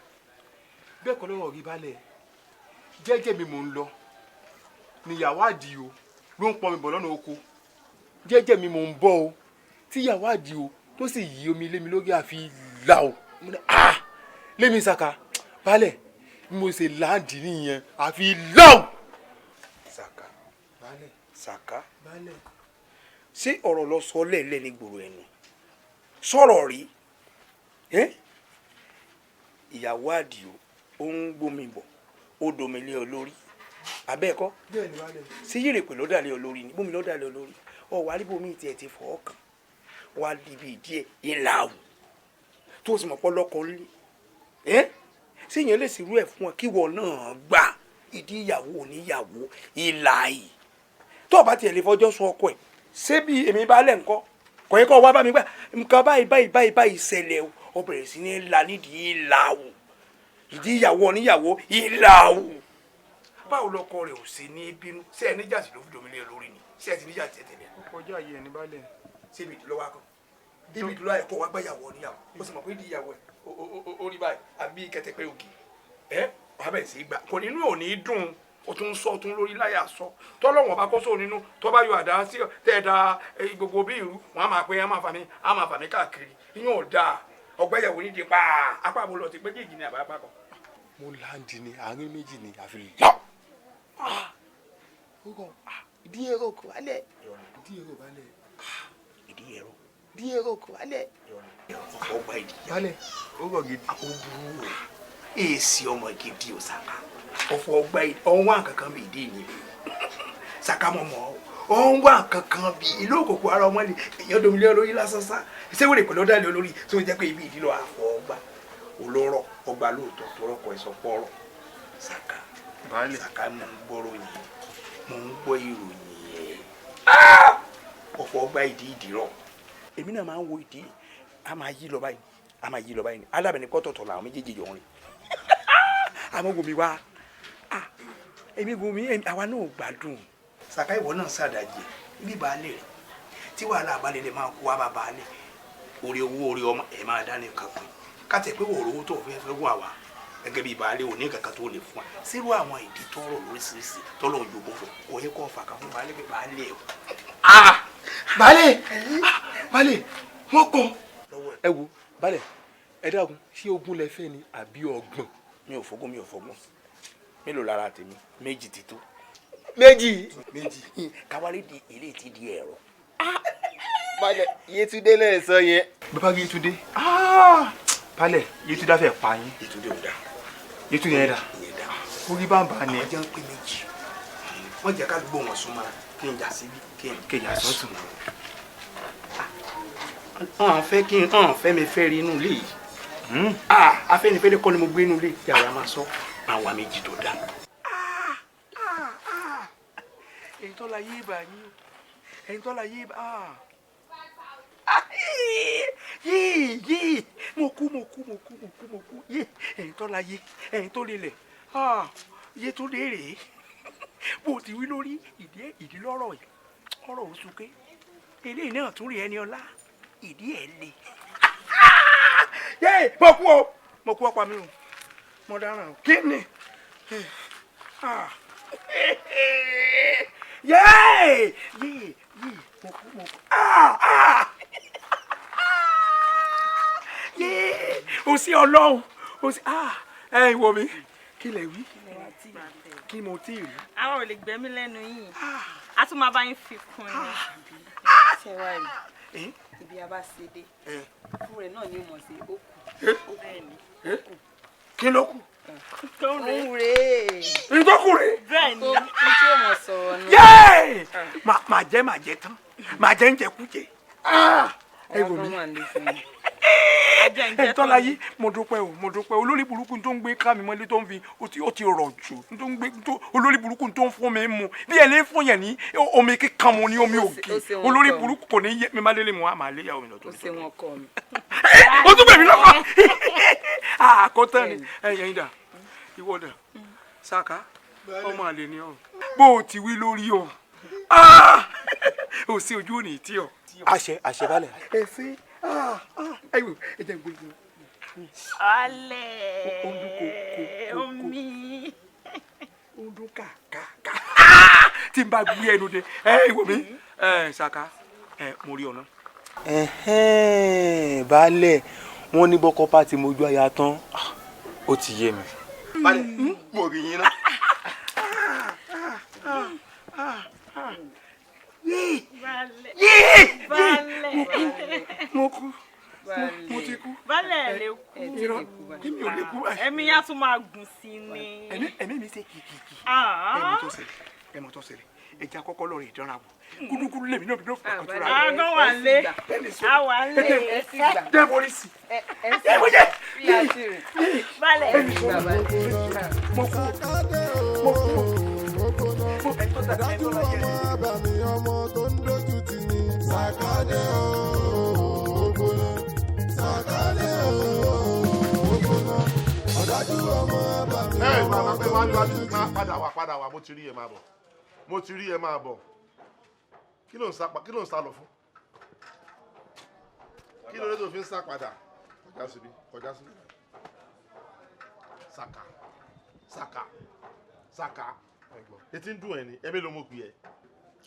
bẹ́ẹ̀ kọ́ lọ́rọ̀ rí balẹ̀. Jẹ́jẹ́ mi mò ń lọ níyàwó Àdìó ló ń pọn mi bọ̀ lọ́nà oko. Jẹ́jẹ́ mi mò ń bọ̀ o, tíyàwó Àdìó tó sì yí omi lé mi lórí àfi là o. Mo ní ah lémi Sàká balẹ̀ bí mo ṣe láǹdì nìyẹn àfi là o. Sàká Balẹ̀. Sàká Balẹ̀. Ṣé ọ̀rọ̀ lọ sọ lẹ́ẹ̀lẹ́ ní gbòòrò ẹnu sọ̀rọ̀ rí? Ìyàwó Àdìó ó ń gbómi bọ̀, ó domi lé ọ lórí abẹ́ẹ̀kọ́? Bẹ́ẹ̀ni balẹ̀. Sí yìrèpè ló dà lé ọ lórí ni bómi ló dà lé ọ lórí ọ wà á rí bómi tiẹ̀ ti fọ́ ọkàn wà á di ibi díẹ̀ ìlà àwù tó sì mọ̀ pọ́ lọ́kọ̀ ńlẹ̀ ẹ́ ṣé èèyàn lè ṣerú ẹ̀ fún ọ kí ìwọ náà gbà ìdí ìyàwó oníyàwó ìlà yìí tó o bá tiẹ̀ lè fọjọ́ sọ ọkọ ẹ̀ ṣé bí èmi bá lẹ̀ ńkọ́ kò yẹ kó wá bá mi gbà nǹkan báyìí báyìí báyìí báyìí ṣẹlẹ̀ o, ó bẹ̀rẹ̀ sí ní la nídìí ìlà àwù ìdí ìyàwó oníyàwó ìlà àwù. Báwo lọkọ rẹ ò sí ní bínú? Ṣé ẹ níjà sí ló fi domi lé lórí ni? Ṣé ẹ ti níjà tiẹ̀ tẹ́lẹ̀? Ó kọjá yìí ẹni balẹ̀. Ṣé ibi ìdílọ́wọ́ akọ ibi ìdílọ́wọ́ ẹ̀kọ́ wa gbáyàwó oníyàwó ó sì mọ̀ pé ìdí ìyàwó ẹ̀ ó rí báyìí àbí kẹtẹpẹ ògì ẹ wàá bẹ̀rẹ̀ sí í gbà kò nínú ò ní dùn. O tún sọ tún lórí láyà sọ tọ́lọ́wọ̀n bá kó sóò nínú tó bá yọ àdá sí tẹ́ ẹ da gbogbo bí ìrú wọn á máa pé á máa fà mí káàkiri ìyẹn ò dáa. Ọgbẹ́yàwó nídìí pa apá àbúrò ti pé kéèjì ní àbá apá kan. Mo láǹdì ní àárín méjì ní àfi là. Ìdí èrò kò wálẹ̀. Ìdí èrò balẹ̀. Ìdí èrò. Ìdí èrò kò wálẹ̀. Ọgbà ìdí. Balẹ̀ ó rọ̀ gidi. Ó burú o, èsì ọmọ gidi ò Sàká ọfọ ọgbà ìdí ọwọ́ àkànkan bíi ìdí ni Sàká mọ̀ mọ́ ọwọ́ àkànkan bíi ìlú òkòkò ara ọmọ lè èèyàn domilé olórí lásán sá ṣé wèrè pẹ̀lú ọ̀dàlẹ̀ olórí tó jẹ́ pé ibi ìdí lọ àfọ ọgbà olóró ọgbà lóòótọ́ tọrọkọ ẹ̀sọ́ pọ̀rọ̀. Sàká Sàká mò ń gbọ́rọ̀ yìí, mò ń gbọ́ ìròyìn yẹn ọ̀fọ̀ ọgbà ìdí ìdí rọ̀. Èmi náà máa ń wo ìdí a máa yí lọ báyìí a máa yí lọ báyìí alábẹ̀ni kọ́tọ̀tọ̀ làwọn méjèèjì yọ̀ ń rìn àmọ́ gòmí wa èmi gòmí àwa náà gbádùn. Sàká ìwọ náà ṣàdàjẹ bí baálé rẹ tí wàhálà abalẹ̀ lè máa kó wa bá baálé orí owó orí ọmọ ẹ̀ máa dání kankan kátẹ pé wòrò owó tó fẹ́ fẹ́ wà wá gẹ́gẹ́ bí baálé òní kankan tó lè fún wa sírú àwọn ìdí tọrọ lóríṣiríṣi tọrọ òjòbó fún kò yẹ kó fà kà fún baálé pé baálé ẹ. Baálé baálé wọ́n kọ ẹ wo baálé ẹ dákun ṣé ogún lẹ fẹ́ ni àbí ọgbọ̀n. Mi ò fọgbọ́n mi ò fọgbọ́n mélòó lára tèmi méjì ti tó. Méjì. Méjì. Káwárí di ilé ti di ẹ̀rọ. Baálé Yétúndé lẹ sọ yẹn. Bàbá Yétúndé baálé Yétúndé fẹ́ pa yín. Yétúndé ò dáa. Yétúndé yẹn dà. Orí bàbá ni. Àwọn jẹ́ ń pè méjì wọ́n jẹ́ ká gbọ́ wọn súnmọ́ kí n jà síbí kí n yà sọ́tún. Ọ̀n fẹ́ kí n ọ̀n fẹ́ mi fẹ́ rí inú ilé yìí. Afẹ́nifẹ́re kọ́ ni mo gbé inú ilé yàrá máa sọ àwọn méjì tó dáa. Ẹ̀yin tó la yé ibà yín o, ẹ̀yin tó la yé ibà yéé yéé mo kú mo kú mo kú mo kú mo kú yé ẹ̀yin tó la yé ẹ̀yin tó lélẹ̀ yé tó lé rèé bó ti wí lórí ìdí ìdí lọ́rọ̀ yìí ọ̀rọ̀ òṣùké eléyìí náà tún rí ẹni ọlá ìdí ẹ̀ le. Yéé mo kú o mo kú ọ̀pá mi o mo dáràn o kí ni yéé yéé yéé mo kú mo kú yéé o sí Ọlọ́run o sí ẹ ìwọ mi kí lẹ wí kí mo tí ì rí. Àwọn ò lè gbẹ́mí lẹ́nu yìí a tún máa bá yín fi kún un. Ṣé wàá rí ibi a bá ṣe dé fún rẹ náà ni ó mọ̀ sí ó kù. Kí ló kù? Òun rèé. Ìtọ́kù rèé. Bẹ́ẹ̀ ni tí ó mọ̀ sọ̀rọ̀ nù. Yéé màá jẹ màá jẹ tán màá jẹ ń jẹ kú jẹ. Ẹ wò mí. Ẹ̀ńtọ́lá yìí, mo dúpẹ́ o, mo dúpẹ́. Olórí burúkú tó ń gbé ká mi mọ́lé tó ń fi ó ti rọ̀ jù, tó ń gbé olórí burúkú tó ń fún mi mu bí ẹni fún yẹn ní omi kíkan mu ní omi ògì. Olórí burúkú kò ní yé mi má délé mu, á máa lé ìyàwó mi lọ tó. Ó ṣe wọn kọ mi. Ó tún bẹ̀ mí lọ́kọ̀. Àkọ́tán ni ẹ̀yìn dà, ìwọ dà, Sàká, ọmọ àlè ni ọ. Bó o ti wí lórí o, ò sí ojú òní tí ọ. Àṣẹ àṣẹ balẹ̀. Ẹ ṣe ẹ wò ẹ jẹ́ gbogbo. Alẹ́ omi. Ó dún kàkàkà. Tí n bá gbé ẹnu dé, ẹ wò mí, ẹ Sàká, ẹ mo rí ọ̀nà. Baálẹ̀, wọ́n ní bọ́kọ́ bá ti mojú aya tán, ó ti yé mi. Baálẹ̀, mo rí yín náà. Mo kú, mo ti kú. Baálẹ̀ lè kú. Èmi ò lè kú. Ẹ̀mí yá tún máa gùn sí ni. Ẹ̀mí mi ṣe kìkìkì. Ẹ̀mọ tó ṣẹlẹ̀, ẹja kọ́kọ́ lọ rè dánra wò. Kúdúkúdú lèmi náà bí ló fà kọ́tù rà. Àgọ́ wà lé, àwà lé. Jẹ́ polisi. Ẹ mo jẹ́. Baálẹ̀. Mo kú, mo kú. Ọ̀dájú ọmọ àbàmì ọmọ tó ń dojú tì ní. Sàkádé ooo, Sàkádé ooo, ọ̀dájú ọmọ àbàmì ọmọ tó ń dojú tì ní. Padà wá, padà wá, mo ti rí ẹ máa bọ̀, mo ti rí ẹ máa bọ̀. Kí ló ń sá lọ fún? Kí ló dé tó fi ń sá padà? Kọjá síbi, kọjá síbi. Sàkà, Sàkà, Sàkà. Etí ń dùn ẹ ni, ẹbí ló mọ̀ pé ẹ.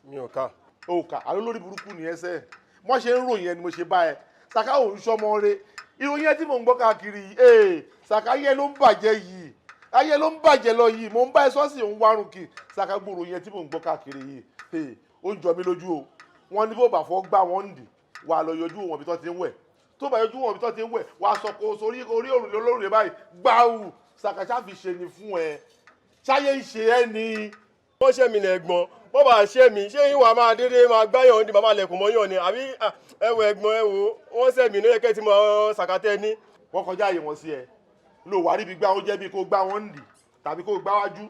Mi ò ká. O kà, àlọ́ lórí burúkú ni ẹsẹ̀. Wọ́n ṣe ń ròyìn ẹni mo ṣe bá ẹ. Sàká ò ń ṣọmọ re. Ìròyìn ẹ tí mò ń gbọ́ káàkiri yìí, Sàká ayé ló ń bàjẹ́ yìí. Ayé ló ń bàjẹ́ lọ yìí. Mò ń bá ẹ sọ́ọ̀sì òun wárùn kì. Sàká gbòòrò yẹn tí mò ń gbọ́ káàkiri yìí. Ó ń jọ mí lójú o. Wọ́n ní bó bá fọ́ gbá wọn ń dì. Wà á lọ yọjú wọn bí tó ti ń wẹ̀. Tó bá yọjú wọn bí tó ti ń wẹ̀, wà á sọ kó sórí orí òrùlé olórùlé báyìí. Gbáù! Sàká ṣáà fi ṣe ni fún ẹ. Ṣáyé ń ṣe ẹ́ ni. Wọ́n ṣe mí lẹ́gbọ̀n, wọ́n bá ṣe mí, ṣé ìwà máa dédé máa gbáyàn ní màmá lẹ̀kùn mọ́yàn ni àbí ẹ wo ẹ̀gbọ́n ẹ wo wọ́n ṣe mí lóye kẹ́ tí mo Sàkátẹ́ ní. Wọ́n kọjá àyè wọn sí ẹ, ló wà ríbi gbá oúnjẹ bíi kó gbá wọn ń dì tàbí kó gbá wájú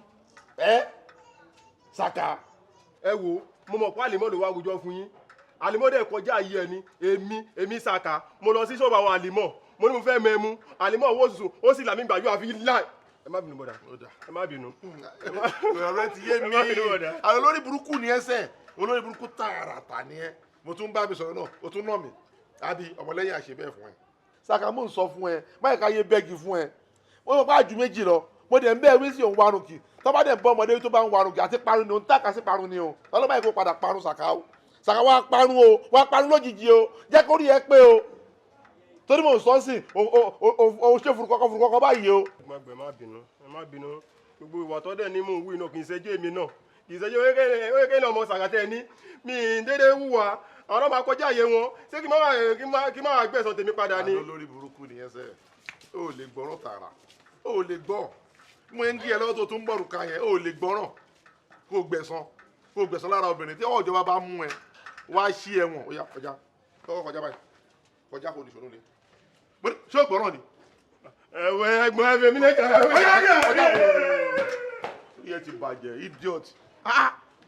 ẹ Sàká. Ẹ wo mo mọ̀ pé àlìmọ́ ló wá àwùjọ fún yín, àlìmọ́ dẹ̀ kọjá àyè ẹ ni, èmi Sàká mo lọ sí ṣọ́ọ̀bù àwọn àlìmọ́, mo ní mo fẹ́ mẹ́mu, àlìmọ́ owó sùsù ó sì là mí gbàjú àfi láì. Ẹ má bínú bọ̀dà, ẹ má bínú. Ọ̀rẹ́ ti yé mi, àwọn olórí burúkú ni ẹsẹ̀, olórí burúkú tààràtà ni ẹ. Mo tún bá mi sọ̀rọ̀ náà, o tún nà mí, àbí ọmọlẹ́yìn àṣẹ bẹ́ẹ̀ fún ẹ. Sàká mò ń sọ fún ẹ, báyìí ká yé bẹ́ẹ̀gì fún ẹ. Wọ́n mọ̀ pé àjù méjì lọ, mo dẹ̀ ń bẹ́ẹ̀ wí sí òun warùn kì. Tọ́ bá dẹ̀ ń bọ́ ọmọdé tó bá ń warùn kì àti parun ni òun tàkà sí parun ni o. Ọlọ́mọ yìí kò padà parun Sàká o. Sàká wá parun o, wá parun lójijì o, jẹ́ kó rí ẹ pé o. Torí mò ń sọ sí o ṣe furukọkọ báyìí o. Má gbẹ, má bínú, ẹ má bínú. Gbogbo ìwà tó dẹ̀ ní mò ń wí náà kì í ṣẹjọ́ èmi náà, kì í ṣẹjọ́ oyèké náà ọmọ Sàkátẹ́ ní mi ń dédé wúwa, àwọn náà máa kọjá àyè wọn, ṣé kí má gbẹ̀sán tèmi padà ni. Àlọ́ lórí burúkú nìyẹn sẹ́, o ò lè gbọ́ràn tààrà, o ò lè gbọ́. Mo ń gé ẹ lọ́wọ́ tó tún bọ̀rù ka yẹn, o ò lè gbọ́ràn kó gbẹ̀san lára obìnrin tí ọwọ́ ìjọba bá mú ẹ wá sí ẹ̀wọ̀n. Ó yá kọjá, kọ́kọ́ kọjá báyìí, kọjá kò ní ṣòro ni. Ṣé o gbọ́ràn ni? Ẹ̀wẹ̀ ẹ̀gbọ́n ẹ̀fẹ̀ mi lẹ́kẹ̀ẹ́. Iye ti bàjẹ́, idiot.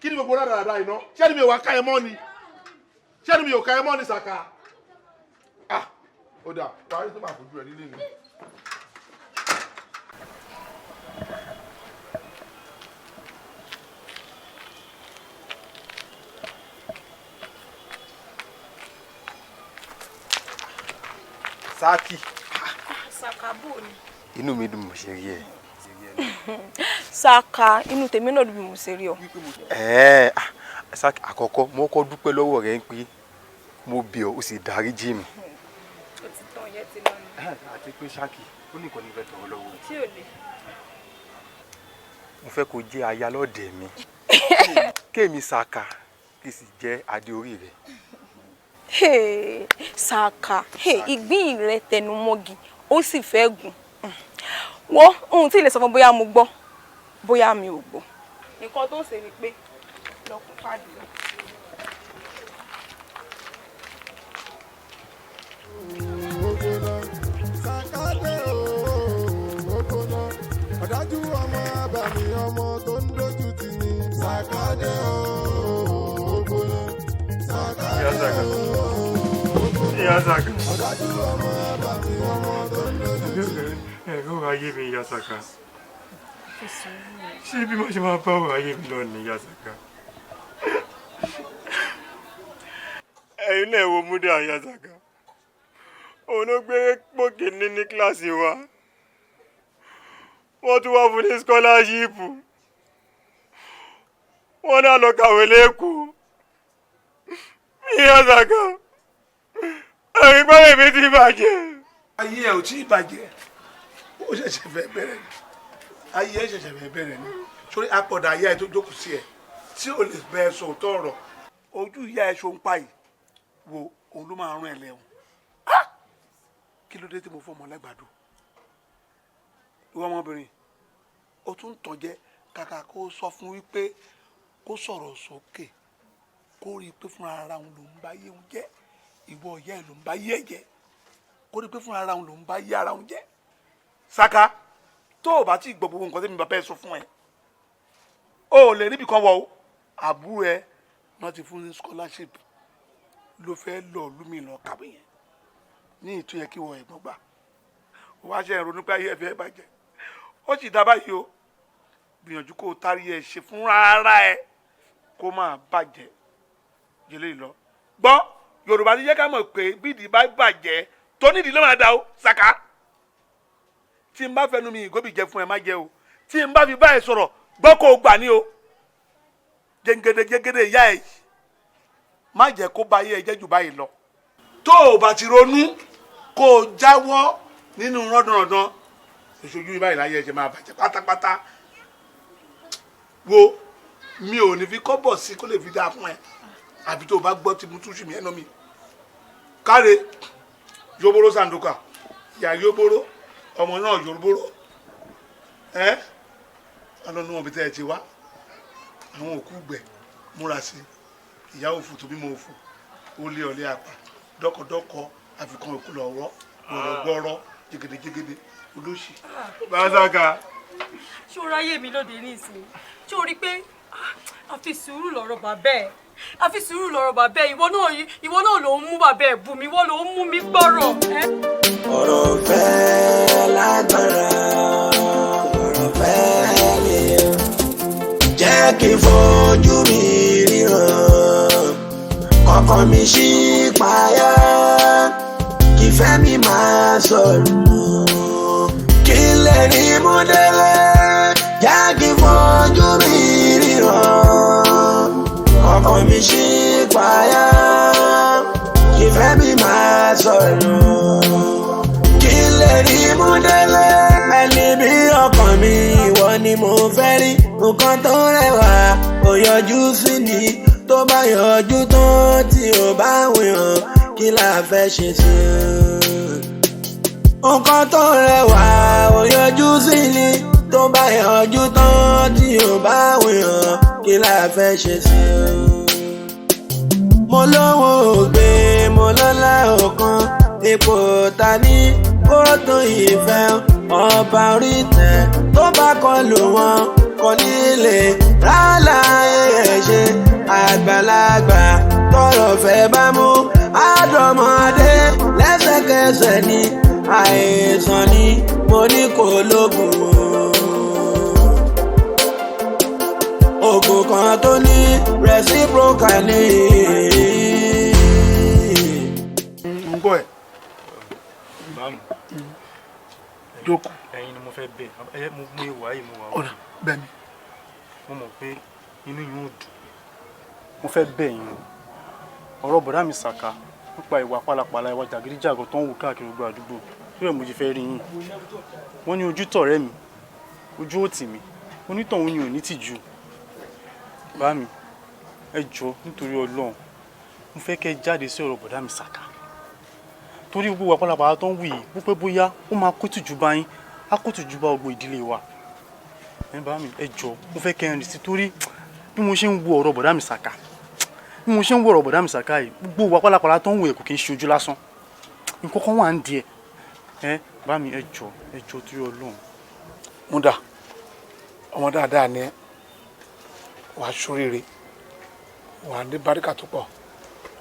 Kí ni gbogbo rádaràda iná? Ṣé ni mi ò wá ká ẹ mọ́ ni? Ṣé ni mi ò ká ẹ mọ́ ni Sàká? Ó dà, parí tó máa fojú ẹ nílé mi. Sáàkì. Sàká bò ni. Inú mi dùn mo ṣe rí ẹ. Sàká, inú tèmi náà dùn bí mo ṣe rí ọ. Sáàkì, àkọ́kọ́ mo kọ́ dúpẹ́ lọ́wọ́ rẹ pé mo bẹ̀ ọ́ o sì dáríjì mi. Ó ti tán, yẹn ti lọ ni. Àti pé Sáàkì, ó ní nǹkan ní fẹ́ tọrọ lọ́wọ́. Ṣé ò lè? Mo fẹ́ kó jẹ́ aya lọ́dẹ̀ mi. Kémi Sàká kì í sì jẹ́ adé orí rẹ. Sàká, ìgbín rẹ tẹnu mọ́gi ó sì fẹ́ gùn. Wọ́n ohun tí ilé sọ fún bóyá mo gbọ́ bóyá mi ò gbọ́. Nǹkan tó ń ṣe ni pé lọkùn fàdí lọ. abàmì ọmọ tó ń dojú tì ní. Sàkádé o, ó gbóná. Sàkádé o, ó gbóná. Ìyá Sàká. Ọ̀dájú ọmọ abàmì ọmọ tó ń dojú tì ní. Ẹ̀rọ ayé mi, Ìyá Sàká. Ṣé bí mo ṣe máa bá ọ̀rọ̀ ayé mi lọ ní, Ìyá Sàká? Ẹ̀yin náà wo Múdà, Ìyá Sàká. Òun ló gbé pòkè ní kíláàsì wa. Wọ́n tún wá fún ní scholarship. Wọ́n náà lọ kàwé lẹ́kọ̀ọ́. Ìyá Sàká, ẹ̀yin gbọ́dọ̀ mi ti bàjẹ́. Ayé ẹ ò tí ì bàjẹ́, ó ṣẹ̀ṣẹ̀ fẹ́ bẹ̀rẹ̀ ni. Ayé ẹ ṣẹ̀ṣẹ̀ fẹ́ bẹ̀rẹ̀ ni. Sórí apọ̀dà ayé ẹ tó jókòó sí ẹ tí ò lè bẹ ẹ sọ òótọ́ ọ̀rọ̀, ojú ìyá ẹ ṣo ń pa yìí wo òun ló máa rán ẹ lẹ́wọ̀n. Kí ló dé tí mo fọ́ ọmọ lágbàdo? Ìwọ ọmọbìnrin, ó tún tàn jẹ. Kàkà kó sọ fún wípé kó sọ̀rọ̀ sókè, kó rí i pé fúnra ara òun ló ń bá yé òun jẹ́. Ìwọ ìyá ẹ ló ń bá yé ẹ jẹ́. Kó rí i pé fúnra ara òun ló ń bá yé ara òun jẹ́. Saka, tó o bá ti gbọ́ gbogbo nǹkan tí mi bàbá ẹ sọ fún ẹ, o ò lè níbi kan wọ o. Àbúrò ẹ náà ti fún ní scholarship, ló fẹ́ lọ lúmi lọ kàwé yẹn ní ìtú yẹ kí wọ ẹ̀gbọ́n gbà. Ó wá ṣe ìrònú pé ayé ẹ fẹ́ bàjẹ́. Ó sì dá báyìí o. Gbìyànjú kó o tarí ẹ ṣe fúnra ara ẹ kó máa bàjẹ́ jẹlé lọ. Gbọ́, Yorùbá ti jẹ́ ká mọ̀ pé bídìí bá bàjẹ́ tó nídìí ló máa da o. Saka, tí n bá fẹnu mi ìgòbì jẹ fún ẹ, má jẹ o. Tí n bá fi báyìí sọ̀rọ̀, gbọ́ kó o gbà ní o. Jẹngẹdẹ jẹgẹdẹ ìyá ẹ má jẹ́ kó bá yé ẹ jẹ́ jù báyìí lọ. Tó o bá ti ronú kó o jáwọ́ nínú rọ́dọ̀rọ̀dán ìṣojú yìí báyìí láyé ẹ ṣe máa bàjẹ́ pátápátá. Wo, mi ò ní fi kọ́bọ̀ sí kó lè fi dáa fún ẹ, àbí tó o bá gbọ́ tí mo túṣu mi ẹnu mi. Káre yóbóró sàǹdùkà ìyá yóbóró ọmọ náà yóbóró ẹ ọlọ́nu wọn bí tẹ́ ẹ ti wá àwọn òkú gbẹ múra sí ìyá òfò tó bímọ òfò ó lé ọlé apá dọ́kọ̀dọ́kọ̀ àfikún òkú lọ́wọ́ gbọ̀rọ̀gbọ̀rọ̀ jẹgẹdẹjẹgẹdẹ olóṣì. Bàṣàkà. Ṣé o ráyè mi lóde nísìnyí? Ṣé o rí i pé àfi sùúrù lọ̀rọ̀ bàbá ẹ̀, àfi sùúrù lọ̀rọ̀ bàbá ẹ̀, ìwọ náà ló ń mú bàbá ẹ̀ bù mí, ìwọ ló ń mú mi gbọ́rọ̀. Ọ̀rọ̀ fẹ́ lágbára, ọ̀rọ̀ fẹ́ lè jẹ́ kí n fojú mi ríran, kọ́kọ́ mi ṣí payá, kí fẹ́ mi máa sọ̀rọ̀, kí lè rí mú délé, jẹ́ kí n fojú mi ríran, kọ́kọ́ mi ṣí payá, kí fẹ́ mi máa sọ̀rọ̀, kí lè rí mú délé. Ẹni bí ọkàn mi, ìwọ ni mo fẹ́ rí, nǹkan tó rẹwà kò yọjú sí ni, tó bá yọjú tán tí ò bá wìhàn, kí la fẹ́ ṣe sí i. Nǹkan tó rẹwà ò yọjú sí ni, tó bá yọjú tán tí ò bá wìhàn, kí la fẹ́ ṣe sí i. Mo lówó ògbé, mo lọ́lá ọ̀kan, ipò ta ní kó tó ìfẹ́ ọba orí tẹ̀, tó bá kọlù wọn kò ní lè rálá ẹ̀ ṣe. Àgbàlagbà tọrọ fẹ́ bá mú àdọmọdé lẹ́sẹ̀kẹsẹ̀ ni, àìsàn ni mo ní kò lóògùn. Ògùn kan tó ní reciprocal ni. Ń gbọ́ ẹ̀. Báwo? Jókòó. Ẹ̀yin ni mo fẹ́ bẹ̀. Ẹ mo mú ìwà yìí mo wà. Ọ̀rà bẹ́ẹ̀ ni. Mo mọ̀ pé inú yín ò dùn. Mo fẹ́ bẹ̀ yín o. Ọ̀rọ̀ bọ̀dá mi Sàká nípa ìwà pálapàla, ìwà jàgídíjàgan tó ń wù káàkiri gbogbo àdúgbò. Tó yẹ mo ti fẹ́ rí yín. Wọ́n ní ojú tọ̀rẹ́ mi, ojú ò tì mí, onítọ̀hún ni ò ní tìjú. Bá mi, ẹ jọ̀ọ́ nítorí Ọlọ́run, mo fẹ́ kẹ́ jáde sí ọ̀rọ̀ bọ̀dá mi Sàká. Torí gbogbo ìwà pálapàla tó ń wù yìí, bó pẹ́ bóyá ó máa kó tìjú bá yín, á kó tìjú bá gbogbo ìdílé wa. Ẹ bá mi, ẹ jọ̀ọ́, mo fẹ́ kẹ́ rìn sí torí bí mo ṣe ń wo ọ̀rọ̀ bọ̀dá mi Sàká, bí mo ṣe ń wo ọ̀rọ̀ bọ̀dá mi Sàká yìí, gbogbo ìwà pálapàla tó ń wù yìí kò kí ń ṣe ojú lásán. Nǹkan kan wà ń di ẹ̀. Ẹ bá mi, ẹ jọ̀ọ́, ẹ jọ̀ọ́ torí Ọlọ́run. Mo dà, Ọmọ dáadáa ni ẹ, wàá ṣoríire, wàá ní báríkà tó pọ̀,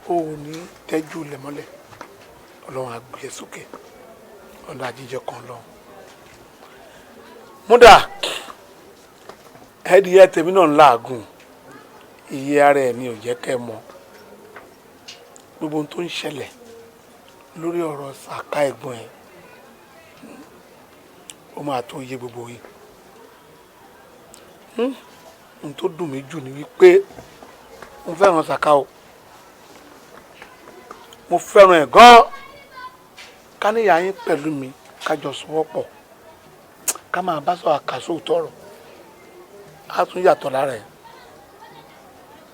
ó ní tẹ́jú ilẹ̀ mọ́lẹ̀. Ọlọ́run á gbé ẹ sókè, ọ̀nà àjíjẹ kan lọ. Múdà ẹ̀ẹ́dìyẹ tèmi náà ń làágùn, iye ara ẹ̀ ni ò jẹ́ kẹ́ ẹ mọ̀ gbogbo ohun tó ń ṣẹlẹ̀ lórí ọ̀rọ̀ Sàká ẹ̀gbọ́n ẹ̀. Ó máa tó yé gbogbo yìí. Ohun tó dùn mí jù ni wípé mo fẹ́ràn Sàká o, mo fẹ́ràn ẹ̀ gan-an. Ká níyà yín pẹ̀lú mi, ká jọ sowọ́pọ̀, ká máa bá sọ àkàsọ òtọ́rọ̀, á tún yàtọ̀ lára ẹ̀.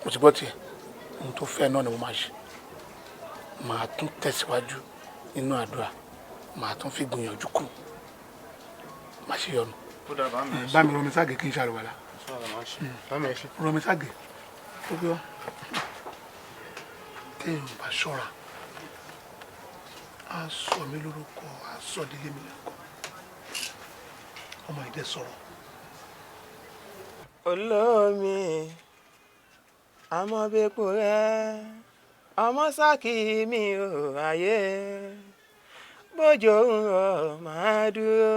Mo ti gbọ́ tiẹ̀, ohun tó fẹ́ náà ni mo máa ṣe. Màá tún tẹ̀síwájú nínú àdúrà, màá tún fi gbìyànjú kù, má ṣe yọnu. Bá mi rọmi ságè kí n ṣàlùwàlà. Rọmi ságè ó bí wá. Téèyàn bá ṣọ́ra, á sọ mí lórúkọ, á sọ délé mi lórúkọ. Ọmọ ìdẹ sọ̀rọ̀. Olómi àmọ́ bẹ́pọ̀ rẹ, ọmọ sákì mi ò ayé, bójò ń rọ̀ máa dúró,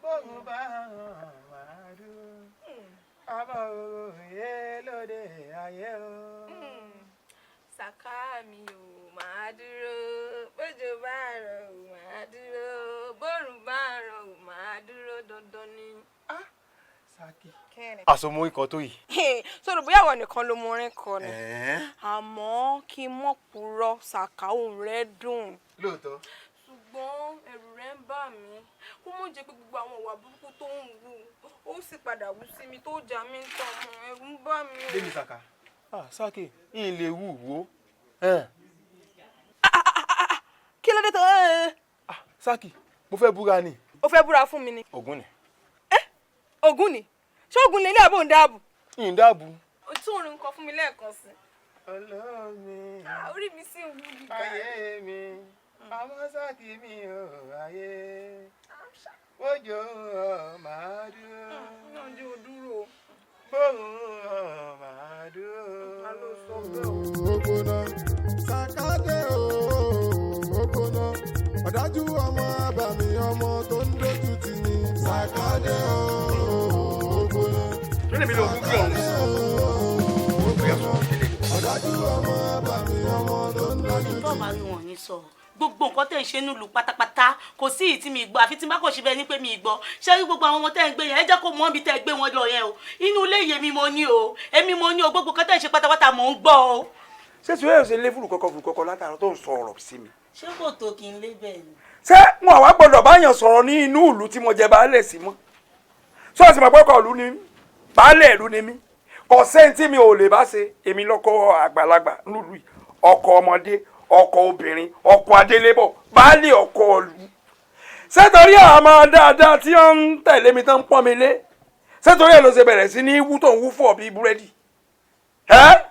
bóun bá rọ̀ máa dúró, àmọ́ òye lóde ayé o. Sàká mi ò máa dúró, bójò bá rọ̀ ò máa dúró, bórùn bá rọ̀ ò máa dúró, dandan ni. Sákì. Kẹ́rin. Àsomọ ikọ̀ tó yìí. Sọ̀rọ̀ bóyá àwọn nìkan ló mọ orin kọ ni. Àmọ́ kí n mọ̀ purọ́, Sàká, òun rẹ̀ dùn. Lóòótọ́. Ṣùgbọ́n ẹ̀rù rẹ̀ ń bà mí. Kó mọ̀ jẹ́ pé gbogbo àwọn ìwà burúkú tó ń wù, ó sì padà wù sí mi tó já mi ń tàn mọ́. Ẹ̀rù ń bà mí o. Démi Sàká. Ah, Sákì, yìí lè wù wó. Kí ló dé tó? Sákì, mo fẹ́ búra ni. O fẹ́ búra fún mi ni? Ògún ni. Ògún ni? Ṣé Ògún lè ní àbò ń dáàbò? Ń dáàbò. O tún orin kọ fún mi lẹ́ẹ̀kan sí. Olómi. Ah, orí mi sì ń wú gíga. Ayé mi, ọmọ sákì mi ò ayé, bójò ń rọ̀ máa dúró. Náà jẹ́ o dúró. Bóun rọ̀ máa dúró. Ta ló sọ bẹ́ẹ̀ o? Ògbóná Sàkádé o, ògbóná ọ̀dájú ọmọ abàmì, ọmọ tó ń dójú tì ní. Sàkádé o, ògbóná. Lónìí mi ló gún bí ọ̀hún. Ọ̀dájú ọmọ abàmì, ọmọ tó ń dójú tì Tó ní. bá rí wọn ní sọ gbogbo nǹkan tẹ̀ ń ṣe nílùú pátápátá, kò sí ìyí tí mi gbọ́, àfi tí n bá kò ṣe bẹ́ẹ̀ ni pé mi gbọ́. Ṣé rí gbogbo àwọn ọmọ tẹ́ ń gbé yẹn, ẹ jẹ́ kó mọ̀ bí tẹ́ ẹ gbé wọn lọ yẹn o. Inú ilé yẹn mi mo ní o, èmi mo ní o. Gbogbo nǹkan tẹ́ ń ṣe pátápátá, mò ń gbọ́ o. Ṣé sùúrù ẹ̀ ṣe lé fúrú kọ́kọ́ fúrú kọ́kọ́ látàárọ̀ tó ń sọ ọ̀rọ̀ sí mi? Ṣé kò tó kí n lé bẹ́ẹ̀ ni? Ṣé wọn àwa gbọ́dọ̀ báyàn sọ̀rọ̀ ní inú ìlú tí mo jẹ baálẹ̀ sí mọ́? Ṣọ́ọ̀ṣì mọ̀ pé ọkọ̀ ìlú ni mí, baálẹ̀ ìlú ni mí. Kò sẹ́ni tí mi ò lè bá ṣe. Èmi lọ́kọ àgbàlagbà nílùú yìí, ọkọ ọmọdé, ọkọ obìnrin, ọkọ adélébọ̀, baálé ọkọ ìlú. Ṣé torí àwọn ọmọ dáadáa tí wọ́n ń tẹ̀lé mi tán ń pọ́n mi lé, ṣé torí ẹ̀ ló ṣe bẹ̀rẹ̀ sí ní wú tó ń wú fún ọ bíi búrẹ́dì? Ẹ́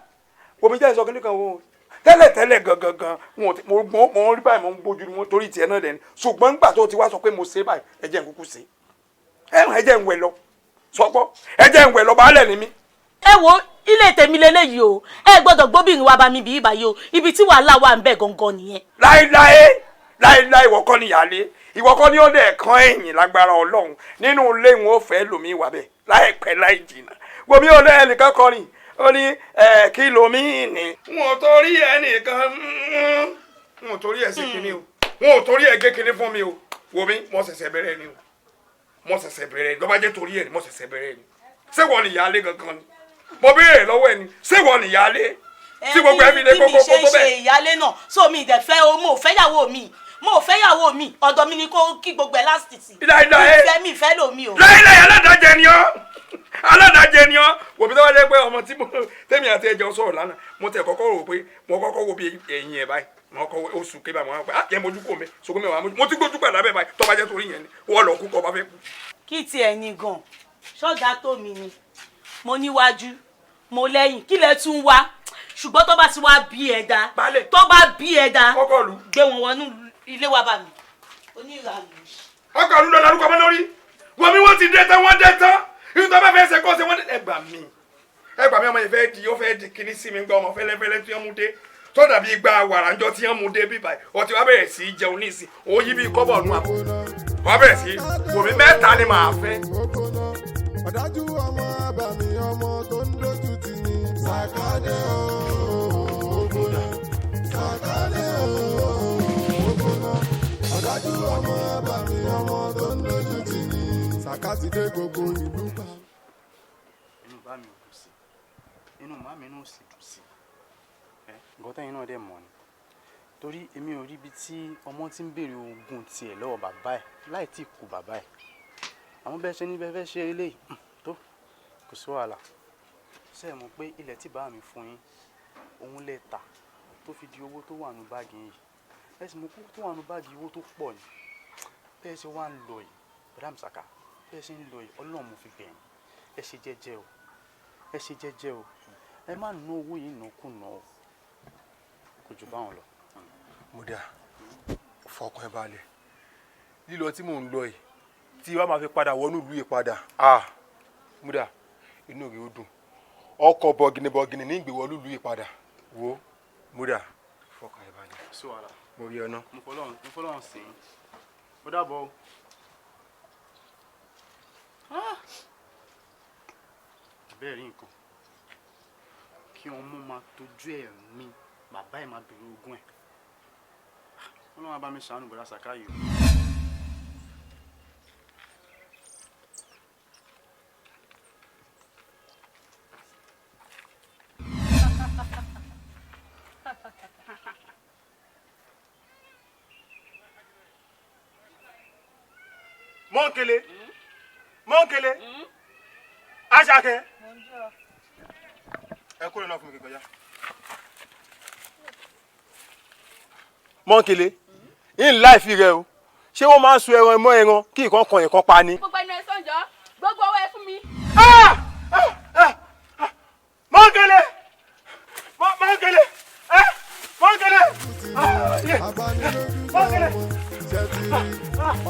omi jẹ́ ìsọkúnlẹ̀ kan wo tẹ́lẹ̀ tẹ́lẹ̀ gangan gan wọn ò tí- mo mo mo rí báyìí, mo ń gbójú ni wọn torí tiẹ̀ náà dẹ̀ ni. Ṣùgbọ́n nígbà tó ti wá sọ pé mo ṣe báyìí, ẹ jẹ́ n kúkú ṣe ẹ, ẹ jẹ́ n wẹ̀ lọ sọgbọ́, ẹ jẹ́ n wẹ̀ lọ, baálẹ̀ ni mí. Ẹ wo ilé tèmi leléyìí o, ẹ gbọ́dọ̀ gbóbìnrin wa bá mi bí ibà yìí o. Ibi tí wàhálà wà ń bẹ gangan nìyẹn. Láéláé láéláé, ìwọ kọ́ ni ìyáálé, ìwọ kọ́ ni ó dẹ̀ kan ẹ̀yìn. Lágbára Ọlọ́run, nínú ilé wọn ò fẹ́ lòmí wà bẹ́ẹ̀ láìpẹ́ láì jìnnà. Gbomi ò lẹ́ ẹnìkan kọrin, ó ní ẹ kí lomi ní. N ò torí ẹnìkan, n ò torí ẹ sí kinní o, n ò torí ẹ gé kinní fún mi o. Wò mí, mo ṣẹ̀ṣẹ̀ bẹ̀rẹ̀ ni o, mo ṣẹ̀ṣẹ̀ bẹ̀rẹ̀ ni. Lọ́ba jẹ́ torí ẹ ni, mo ṣẹ̀ṣẹ̀ bẹ̀rẹ̀ ni. Ṣé wọ́n ní ìyáálé gangan ni? Mo béèrè lọ́wọ́ ẹ ni, ṣé wọ́n ní ìyáálé tí gbogbo ẹ fi lé Bí mi kókó ṣe kó ń tó ṣe bẹ́ẹ̀? ìyálé náà so, mi ìdẹ̀ fẹ́ o, mo ò fẹ́ yàwó mi, mo ò fẹ́ yàwó mi. Ọ̀dọ̀ mi ni kó kí gbogbo ẹ̀ last sí. Láíláí. Mi fẹ́, mi fẹ́ lòmí o. Láíláí, aládàájẹ ni ọ́, aládàájẹ ni ọ́. Wò mí, tó bá jẹ́ pé ọmọ tí mo tẹ́mi àti ẹjọ́ sọ̀rọ̀ lánàá, mo tẹ̀ kọ́kọ́ rò pé mo kọ́kọ́ wo bí ẹ̀yìn ẹ̀ báyìí, mo kọ́kọ́ wo oṣù kébà, mo wá pé ah, jẹ́ mojú kò mi sókè mi wà mo ti gbójú padà bẹ́ẹ̀ báyìí. Tó bá jẹ́ torí yẹn ni, wọ́n lọ kú kọ́ bá fẹ́ kú. Kí tiẹ̀ ní gan ṣọ́gà tó mi ni mo níwájú, mo lẹ́yìn, kí lẹ tún wá? Ṣùgbọ́n tó bá ti wá bí ẹ dá, tó bá bí ẹ dá, gbé wọn wọnú ilé wa bá mi, oníranù. Ọkọ̀ àlùdọ̀ lárúkọ mọ́ lórí. Wọ́n mi, wọ́n ti dé tán, wọ́n dé tán. Ibi tó bá fẹ́ ṣe kó ṣe wọ́n ẹ gbà mí. Ẹ gbà mí, ọmọ yìí fẹ́ di, ó fẹ́ di kíní sí mi gbọ́, ọmọ fẹ́lẹ́fẹ́lẹ́ tí wọ́n mú dé. Tó dàbí igba wàràǹjọ tí wọ́n mú dé bíbá yìí. Ọtí wàá bẹ̀rẹ̀ sí í jẹun ní ìsìn. Ó yí bí kọ́bọ̀ nù àpò. Wàá bẹ̀rẹ̀ sí í wò mí, mẹ́ta ni màá fẹ́. Ọ̀dájú ọmọ abàmì, ọmọ tó ń dojú tì ní. Sàkádé ooo, Sàkádé ooo, ọ̀dájú ọmọ abàmì, ọmọ tó ń dojú tì ní. Sàkátìdé gbogbo ìlú pa. Inú bá mi ò dùn sí, inú màmá mi náà sì dùn sí ẹ. Nǹkan tẹ́yìn náà dẹ̀ mọ̀ ni, torí èmi ò rí ibi tí ọmọ ti ń béèrè ogún tiẹ̀ lọ́wọ́ bàbá ẹ̀ láì tí ì kú bàbá ẹ̀. Àwọn bẹ́ẹ̀ ṣe ní bẹ́ẹ̀ fẹ́ ṣe eléyìí tó kò sí wàhálà. Ṣé ẹ mọ̀ pé ilẹ̀ tí bàá mi fún yín, òun lè tà tó fi di owó tó wà nù báàgì yìí? Ẹ sì mọ̀ pé owó tó wà nù báàgì, owó tó pọ̀ ni. Bẹ́ẹ̀ ṣe wá ń lọ yìí, Madam Saka, bẹ́ẹ̀ ṣe ń lọ yìí, Ọlọ́run mo fi bẹ̀ yín, ẹ ṣe jẹ́jẹ́ o, ẹ ṣe jẹ́jẹ́ o, ẹ má ná owó yìí nàkúnà o, kò jù báwọn lọ. Mo dà, fọkàn ẹ balẹ̀. Lílọ tí mò ń lọ yìí, tí wàá máa fi padà wọnú ìlú yìí padà, ah, mo dà, inú rẹ̀ ó dùn. Ọkọ̀ bọ̀gìnìbọ̀gìnì ní ìgbéwọlú ìlú yìí padà. Wo, mo dà, fọkàn ẹ balẹ̀. Sí wàhálà. Mo rí ọ ná. Mo fọlọ́run sìn ín. Ó dàbọ̀ o. Bẹ́ẹ̀ rí nǹkan kí ọmọ máa tójú ẹ̀ mi, bàbá ẹ̀ máa bèrè ogún ẹ̀. Ọlọ́run á bá mi ṣàánú bọ̀dá Sàká yìí o. Mọ́ńkele, mọ́ńkele, Àṣàkẹ́. Ẹ kúrò náà fún mi kí n kọjá. Mọ́ńkele, ń láì fi rẹ o. Ṣé wọ́n máa ń sun ẹran mọ́ ẹran kí ìkan kan ìkan pa ni? Gbogbo ẹnu ẹ sànjọ, gbogbo ọwọ́ ẹ fún mi. Mọ́ńkele, mọ́ńkele, mọ́ńkele, mọ́ńkele.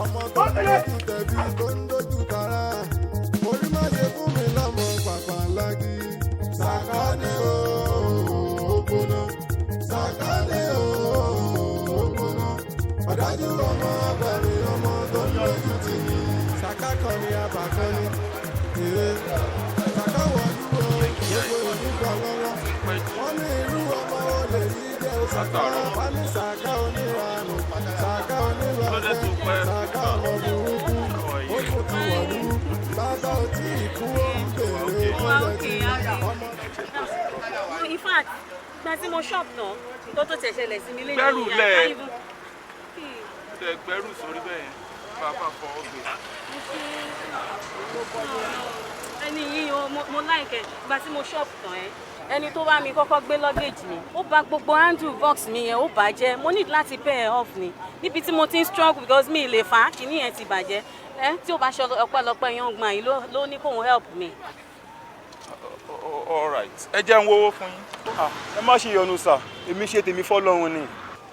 Ọmọ tó ń dojú tẹ̀bí, tó ń dojú tara, orí má ṣe fún mi lọ́mọ pàpà lági. Sàkádé ooo, gbóná. Sàkádé ooo, gbóná. Ọ̀dájú ọmọ abẹ́rẹ́, ọmọ tó ń dojú tì ní. Sàká kan ní abàkan ní. Sàká wọ̀lú o, gbogbo ìlú gbọ́ lọ́wọ́. Wọ́n ní irú ọmọ wo lè yí jẹ́ o. Sàká wọ́n ní Sàká oníranù, Sàká onírọ̀fẹ́, Sàká ọmọ burúkú. Ó tún ti wọ̀lú, bàbá ò tí ì kú, ó ń bèrè owó lẹ́tí. In fact, gba tí mo shop náà, nǹkan tó tẹ̀ ṣẹlẹ̀ sí mi lẹ́yìn. Gbẹ́rù lẹ̀ tẹ gbẹ́rù sórí bẹ́ẹ̀ yẹn, bàbá fọwọ́ gbé. Ẹni yìí o, mo like ẹ. Gba tí mo shop tán ẹ, ẹni tó bá mi kọ́kọ́ gbé luggage mi, ó bà gbogbo handle box mi yẹn, ó bàjẹ́. Mo need láti pay ẹ off ni níbi tí mo ti ń struggle because mi lè fà á, kìíní yẹn ti bàjẹ́. Ẹ tí ó bá ṣe ọpẹ́lọpẹ́ yan gbọ̀n yìí ló ní kóun help mi. All right, ẹ jẹ́ ń wówó fún yín. Ẹ má ṣe yọnu sà, èmi ṣe tèmi fọ́lọ́run ni.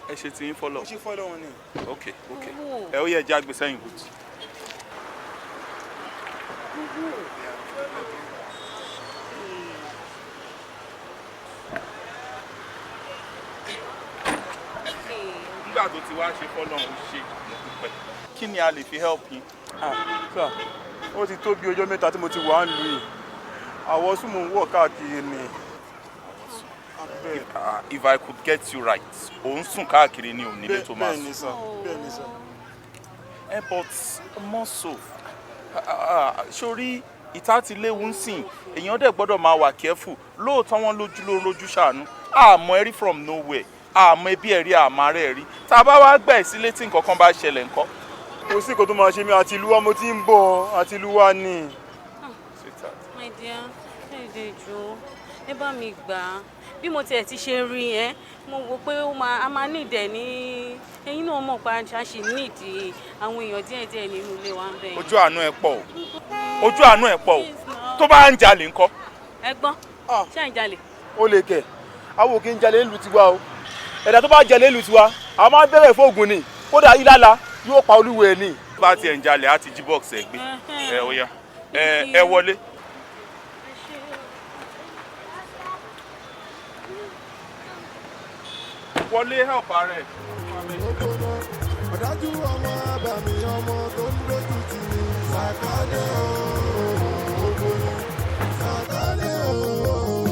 Ẹ ṣe tiyín fọ́lọ́run. Mo ṣe fọ́lọ́run ni. Ok, ok, ẹ ó yẹ jẹ́ àgbè sẹ́yìn bùtù. Nígbà tó ti wá ṣe fọ́lọ́run, ṣe mo dúpẹ́. Kí ni a lè fi help yín? Sà, ó ti tó bí ọjọ́ mẹ́ta tí mo ti wà ń lu yìí. Àwọ̀ sùn mò ń wọ̀ káàkiri ni. If I could get you right, ò ń sùn káàkiri ní onílé tó máa sùn. Bẹ́ẹ̀ ni sà, bẹ́ẹ̀ ni sà. Ẹ but more so, sórí ìta ti léwu ń sìn, èèyàn dẹ̀ gbọ́dọ̀ máa wà careful. Lóòótọ́ wọn lójú ló ń rojú ṣàánú, àmọ́ ẹ̀rí from nowhere, àmọ́ ẹbí ẹ̀rí, àmọ́ ara ẹ̀rí. Tá a bá wá gbà ẹ̀ sílé tí nǹkan kan bá ṣẹlẹ̀ ńkọ́? Kò sí nǹkan tó máa ṣe mí, àti ìlú wa mo ti ń bọ̀, àti ìlú wa ni. My dear, ẹ dẹ̀ jọ̀ọ́, ẹ bá mi gbà á. Bí mo tiẹ̀ ti ṣe rí ẹ, mo wò pé ó máa a máa nídẹ̀ ní ẹ̀yin náà mọ̀ pé a ṣì nídìí àwọn èèyàn díẹ̀díẹ̀ nínú ilé wa ń bẹ̀. Ojú àánú ẹ pọ̀ o, ojú àánú ẹ pọ̀ o, tó bá ń jalè ńkọ́? Ẹ gbọ́n, ṣé ń jalè? Ó lè kẹ̀, àwọn òkè ń jalè nílùú tiwa o. Ẹ̀dá tó bá jalè nílùú tiwa, àwọn máa ń bẹ̀rẹ̀ fóògùn ni, kódà ìlàlà yóò pa olúwo ẹ̀ ni. Bá tiẹ̀ ń jalè, á ti jí bọ́ọ̀sì ẹ̀ gbé. Ẹ ó yá. Ẹ wọlé. Wọlé, help ara ẹ. Ọ̀dájú ọmọ àbàmì, ọmọ tó ń lójú tì ní. Sàkádé ooo, Sàkádé ooo,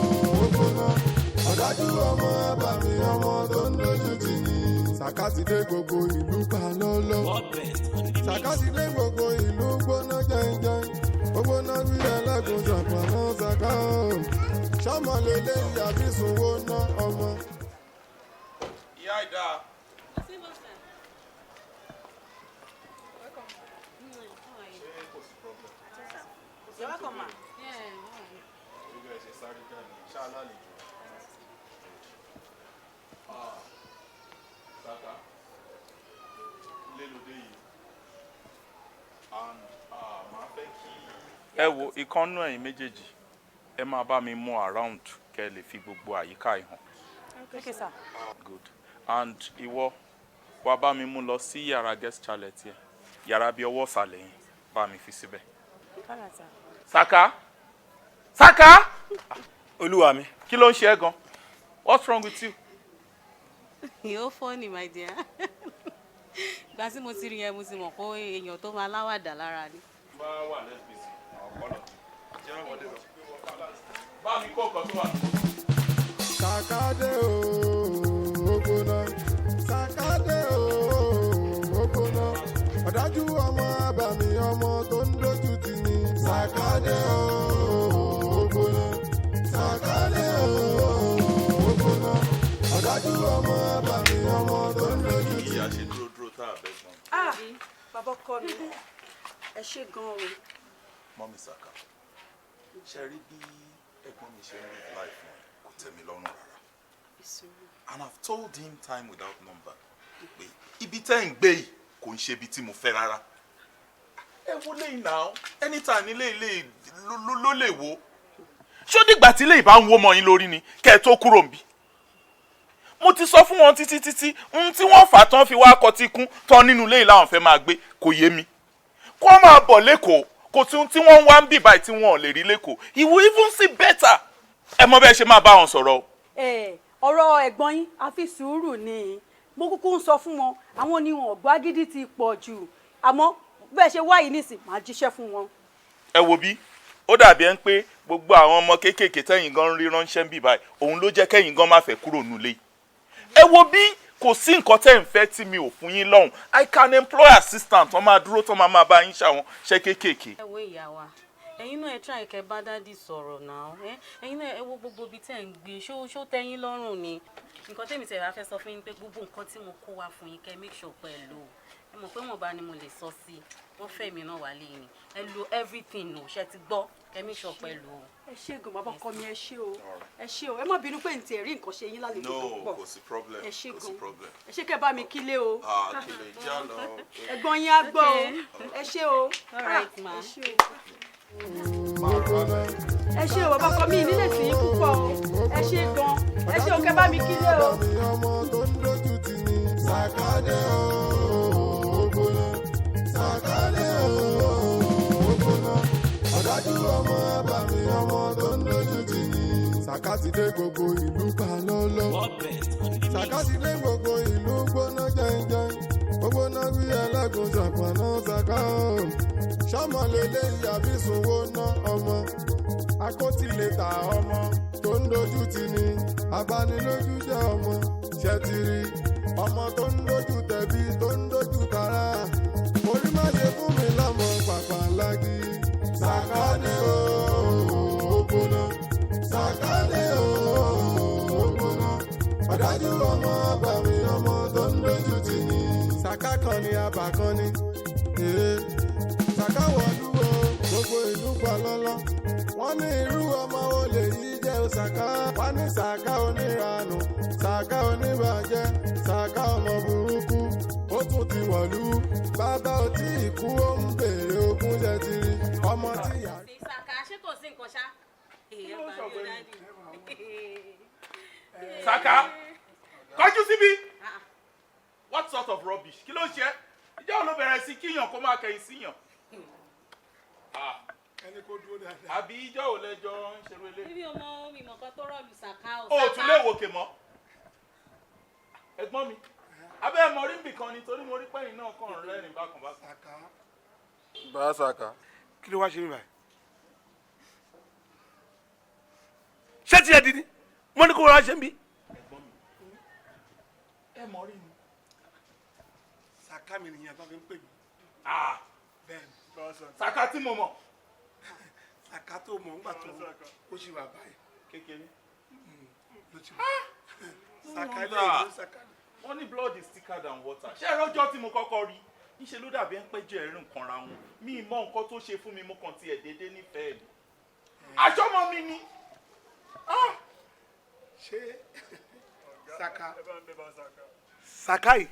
ọ̀dájú ọmọ àbàmì, ọmọ tó ń lójú tì ní. Sàkátìdé, gbogbo ìlú pa lọ́lọ́. Sàkátìdé, gbogbo ìlú gbóná jẹ́njẹ́n. Ó gbóná bí ẹlẹ́gùn ṣàpàná. Sàká ooo, sọ́mọ lélẹ́yìí àbí sunwó ná ọmọ. Ìyá ìdá. You're welcome, ma. Ojú ẹ ṣe sáré jáde, ṣáà lálejò. Ah, Saka, lélòdé yìí, and màá fẹ́ kí. Ẹ wo ìkànnú ẹ̀yin méjèèjì, ẹ máa bá mi mú around kẹ́ ẹ lè fi gbogbo àyíká yìí hàn. Okay, sir. Good. And ìwọ, wàá bá mi mú lọ sí yàrá guest chalet yẹn, yàrá bíi ọwọ́ ìsàlẹ̀ yẹn, bá mi fi síbẹ̀. All right, sir. Saka, Saka. Olúwa mi. Kí ló ń ṣe ẹ́ gan? What's wrong with you? You're funny, my dear. Ìgbà tí mo ti rí yẹn, mo ti mọ̀ pé èèyàn tó máa láwàdà lára ni. Bá wà less busy, àwọn kọ́lọ̀. Jẹ́ àwọn ọmọdé lọ. Bá mi kó nǹkan tó wà. Sàkádé ooo, gbóná. Sàkádé ooo, gbóná. Ọ̀dájú ọmọ àbàmì, ọmọ tó ń dojú tì ní. Sàkádé ooo, gbóná. Sàkádé ooo, gbóná. Ọ̀dájú ọmọ àbàmì, ọmọ tó ń dojú tì ní. Ìyá ṣe dúró dúró tá a bẹ́ gbọ́n. Ah, bàbá ọkọ mi, ẹ ṣé gan o. Mummy Saka, ṣe rí bí ẹ̀gbọ́n mi ṣe ń live life wọn, kò tẹ́ mi lọ́rùn rárá. And I've told him time without number pé ibi tẹ́ ń gbé yìí kò ń ṣe ibi tí mo fẹ́ rárá. Ẹ wo lẹ́yìn náà, anytime nílé ilé ló lè wo. Ṣó dìgbà tí ilé ìbá ń wó mọ́ yín lórí ni kẹ́ ẹ tó kúrò níbí? Mo ti sọ fún wọn títí títí, ohun tí wọ́n fà tán fi wá kọtí kún tán nínú ilé yìí láwọn fẹ́ máa gbé kò yé mi. Kó máa bọ̀ lẹ́kọ̀ọ́, kò sí ohun tí wọ́n ń wá ń bì báyìí tí wọ́n ò lè rí lẹ́kọ̀ọ́. He will even see better. Ẹ mọ bẹ́ẹ̀ ṣe máa bá wọn sọ̀rọ̀ o. Ẹ ọ̀rọ̀ ẹ̀gbọ́n yín, àfi sùúrù ni. Mo kúkú ń sọ fún wọn, àwọn ni wọn ọ̀gbọ́n, agídí ti pọ̀ jù. Àmọ́ bẹ́ẹ̀ ṣe wáyìí nísìn, màá jíṣẹ́ fún wọn. Ẹ wo bí ó dàbí ẹ ń pé gbogbo àwọn ọmọ kéékèèké tẹ́yìn gan ń rí ránṣẹ́ ń bì báyìí, òun ló jẹ́ kẹ́yìn gan má fẹ́ kúrò nílé. Ẹ wo bí, kò sí nǹkan tẹ́ ń fẹ́ tí mi ò fún yín lọ́hùn. I can employ assistant tó máa dúró, tó máa bá yín ṣàwọn ṣẹ́ kéékèèké. Ẹ wo, ìyá wa, ẹ̀yin náà ẹ try kẹ́ bá daddy sọ̀rọ̀ náà. Ẹ ẹ̀yin náà, ẹ wo gbogbo ibi tẹ́ ń gbé, ṣó tẹ́ yín lọ́rùn ni? Nǹkan tẹ́mi tẹ̀ wá fẹ́ sọ fún yín pé gbogbo nǹkan tí mo kó wá fún yín, kẹ́ make sure pé ẹ lò ó. Ẹ mọ̀ pé wọ́n bá ní mo lè sọ sí i, wọ́n fẹ́ mi náà wálé ni. Ẹ lo everything o, ṣe ti gbọ́? Kẹ́ make sure pé ẹ lò ó. Ẹ ṣé gan, bàbá ọkọ mi, ẹ ṣé o, ẹ ṣé o. Ẹ má bínú pé n tiẹ̀ rí nǹkan ṣe yín lálejò tó No, pọ̀. kò sí problem. Ẹ ṣé Kò sí gan. problem. Ẹ ṣé, kẹ́ bá mi kílé o. Ah, kílè já lọ. Ẹ̀gbọ́n yín á gbọ́ o. Ẹ ṣé o. All right, ma. Ẹ ṣé o, ẹ ṣé o, bàbá ọkọ mi, nílé sí yín púpọ̀ o. Ẹ ṣé gan, ẹ ṣé o, kẹ́ bá mi kílé o. Ọmọ tó ń dojú tì ní. Sàkádé ooo, gbóná. Sàkádé ooo, gbóná. Ọ̀dájú ọmọ àbàmì, ọmọ tó ń dojú tì ní. Sàkátìdé, gbogbo ìlú pa lọ́lọ́. Sàkátìdé, gbogbo ìlú gbóná jẹ́njẹ́n. Ó gbóná bí ẹlẹ́gùn ṣàpọ̀nà. Sàká ooo, sọ́mọ lélẹ́yìí àbí sunwó ná ọmọ akótílétà, ọmọ tó ń dojú tì ní, abanilójú jẹ́ ọmọ ṣẹ́tìrì, ọmọ tó ń dojú tẹ̀bí, tó ń dojú tara. Orí má ṣe fún mi lọ́mọ pàpà lági. Sàkádé ooo, gbóná. Sàkádé ooo, gbóná. Ọ̀dájú ọmọ àbàmì, ọmọ tó ń dojú tì ní. Sàká kan ní abà kan ní ee. Sàká wọ̀lú o, gbogbo ìlú pa lọ́lọ́. Wọ́n ní irú ọmọ olè yìí jẹ́ o? Sàká wọ́n ní Sàká oníranù, Sàká oníbàjẹ́, Sàká ọmọ burúkú, ó tún ti wọ̀lú. Bàbá ò tí ì kú, ó ń béèrè ogún. Jẹ́ ti rí ọmọ tí ìyá. Sàkà, ṣé kò sí nǹkan ṣá? Ẹ bá mi ò daddy. Saka, kọjú síbí. What sort of rubbish? Kí ló ń ṣe? Ìjọ́ wo ló bẹ̀rẹ̀ sí kíyàn kó máa kẹ̀yìn síyàn? Ah. Ẹni kò dúró dáadáa. Àbí ijọ́ ò lẹ́jọ́ ń ṣerú ilé. Bíbí ọmọ mi mọ̀ kan tó rọ̀lù Sàká o. O ò tún lè wòkè mọ́. Ẹ̀gbọ́n mi, abẹ́ ẹ̀ mọ rí nbìkan ni torí mo rí pẹ́yìn náà kàn ń rẹ́rìn bákan bákan. Bá Sàká. Kí ló wá ṣe mí báyìí? Ṣé tiẹ̀ di ni? Mo ní kó wá ṣe ń bí. Ẹ mọ rí ni. Sàká mi nìyẹn tó fi ń pè mí. Bẹ́ẹ̀ni. Sàká tí mo mọ̀. Sàká tó mọ̀ ńgbà tó ó sì wà báyìí. Kékeré. Ló ti wà. Sàká ilé ìlú Sàká. Wọ́n ní blood is thicker than water. Ṣé ẹ rọ́jọ́ tí mo kọ́kọ́ rí? Ńṣe ló dàbí ẹ ń péjọ ẹ̀rín nǹkan ra wọn. Mi mọ nǹkan tó ṣe fún mi, mo kàn tiẹ̀ déédéé nífẹ̀ẹ́ mi. Àjọmọ́ mi ni. Ṣé Sàká Sàká yìí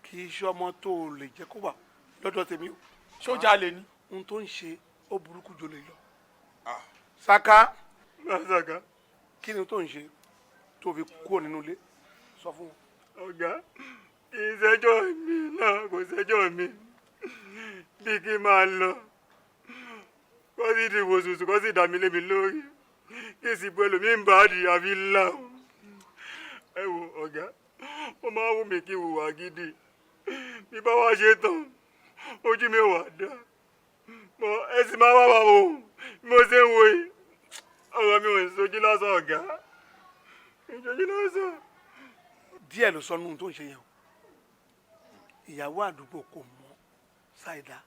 kì í ṣe ọmọ tó o lè jẹ́ kó wà lọ́dọ̀ tèmi o. Sójà lè ní. Ohun tó ń ṣe ó burúkú jolè lọ. Sàká. Sàká. Kí ni tó ń ṣe tó fi kúrò nínú ilé? Sọ fún wọn. Ọ̀gá, kì í ṣẹjọ́ mi náà, kò ṣẹjọ́ mi. Bí kí n máa lọ, kó sì dìbò ṣùṣù, kó sì dà mí lé mi lórí. Kí sì bu ẹlòmíì ń bá a di àfi ńlá o. Ẹ wo ọ̀gá, ó máa ń wù mí kí n hùwà gidi. Bí bá wá ṣe tán, ojú mi ò wà dá. Mo ẹ sì máa wá wà wò bí mo ṣe ń wo yìí. Ọ̀rọ̀ mi ò ń sojú lásán ọ̀gá. Ìṣojú lásán. Díẹ̀ ló sọ nínú tó ń ṣe yẹn o. Ìyàwó àdúgbò kò mọ̀ ṣáìdá.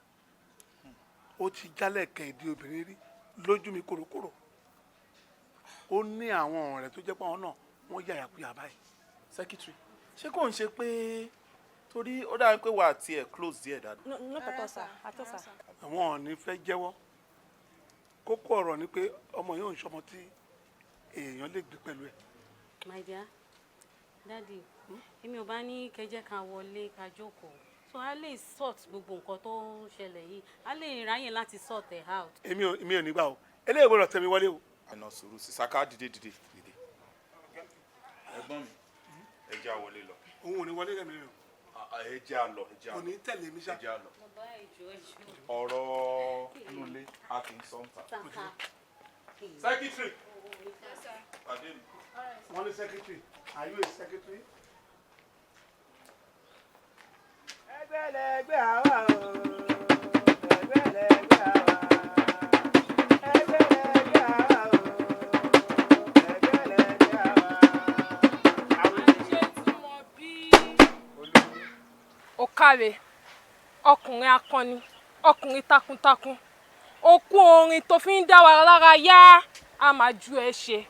Ó ti jálẹ̀ kẹ̀ ìdí obìnrin rí lójú mi kòrókòrò. Ó ní àwọn ọ̀rẹ́ tó jẹ́ pé àwọn náà wọ́n yàyàkuyà báyìí. Secretary, ṣé kò ń ṣe pé torí ó dàbí pé wà á tiẹ̀ close díẹ̀ dáadáa. No, not at all, sir. At all, sir. Àwọn ò ní fẹ́ jẹ́wọ́. Kókó ọ̀rọ̀ ni pé ọmọ yóò ń ṣọmọ tí èèyàn lè gbé pẹ̀lú ẹ̀. My dear, daddy, èmi ò bá ní kẹjẹ́ ká wọlé ká jókòó. So a lè sort gbogbo nǹkan tó ń ṣẹlẹ̀ yìí. A lè ráyè láti sort it out. Èmi ò ní gbà o. Eléyìí gbọ́dọ̀ tẹ̀ mí wọlé o. Ẹ̀nà sùúrù sí Sàká, dìde dìde dìde. Ẹ̀gbọ́n mi, ẹ jẹ́ á wọlé lọ. Òun ò ní wọlé rẹ̀ mi rẹ̀ o. Ẹ jẹ́ á lọ, ẹ jẹ́ á lọ. Kò ní tẹ̀lé mi ṣá. Ẹ jẹ́ á lọ. Bàbá, ẹjọ́ ẹjọ́. Ọ̀rọ̀ nulẹ̀ a kì í sọ ń ta. Sàká. Secretary. Pàdé mi. Wọ́n ní secretary. Are you a secretary? Ẹgbẹ́lẹ́gbẹ́ àwa o, ẹgbẹ́lẹ́gbẹ́ àwa. Ẹgbẹ́lẹ́gbẹ́ àwa o, ẹgbẹ́lẹ́gbẹ́ àwa. Ó káre, ọkùnrin akọni, ọkùnrin takuntakun, okú orin tó fi ń dá wa lára yá, a máa ju ẹ ṣe,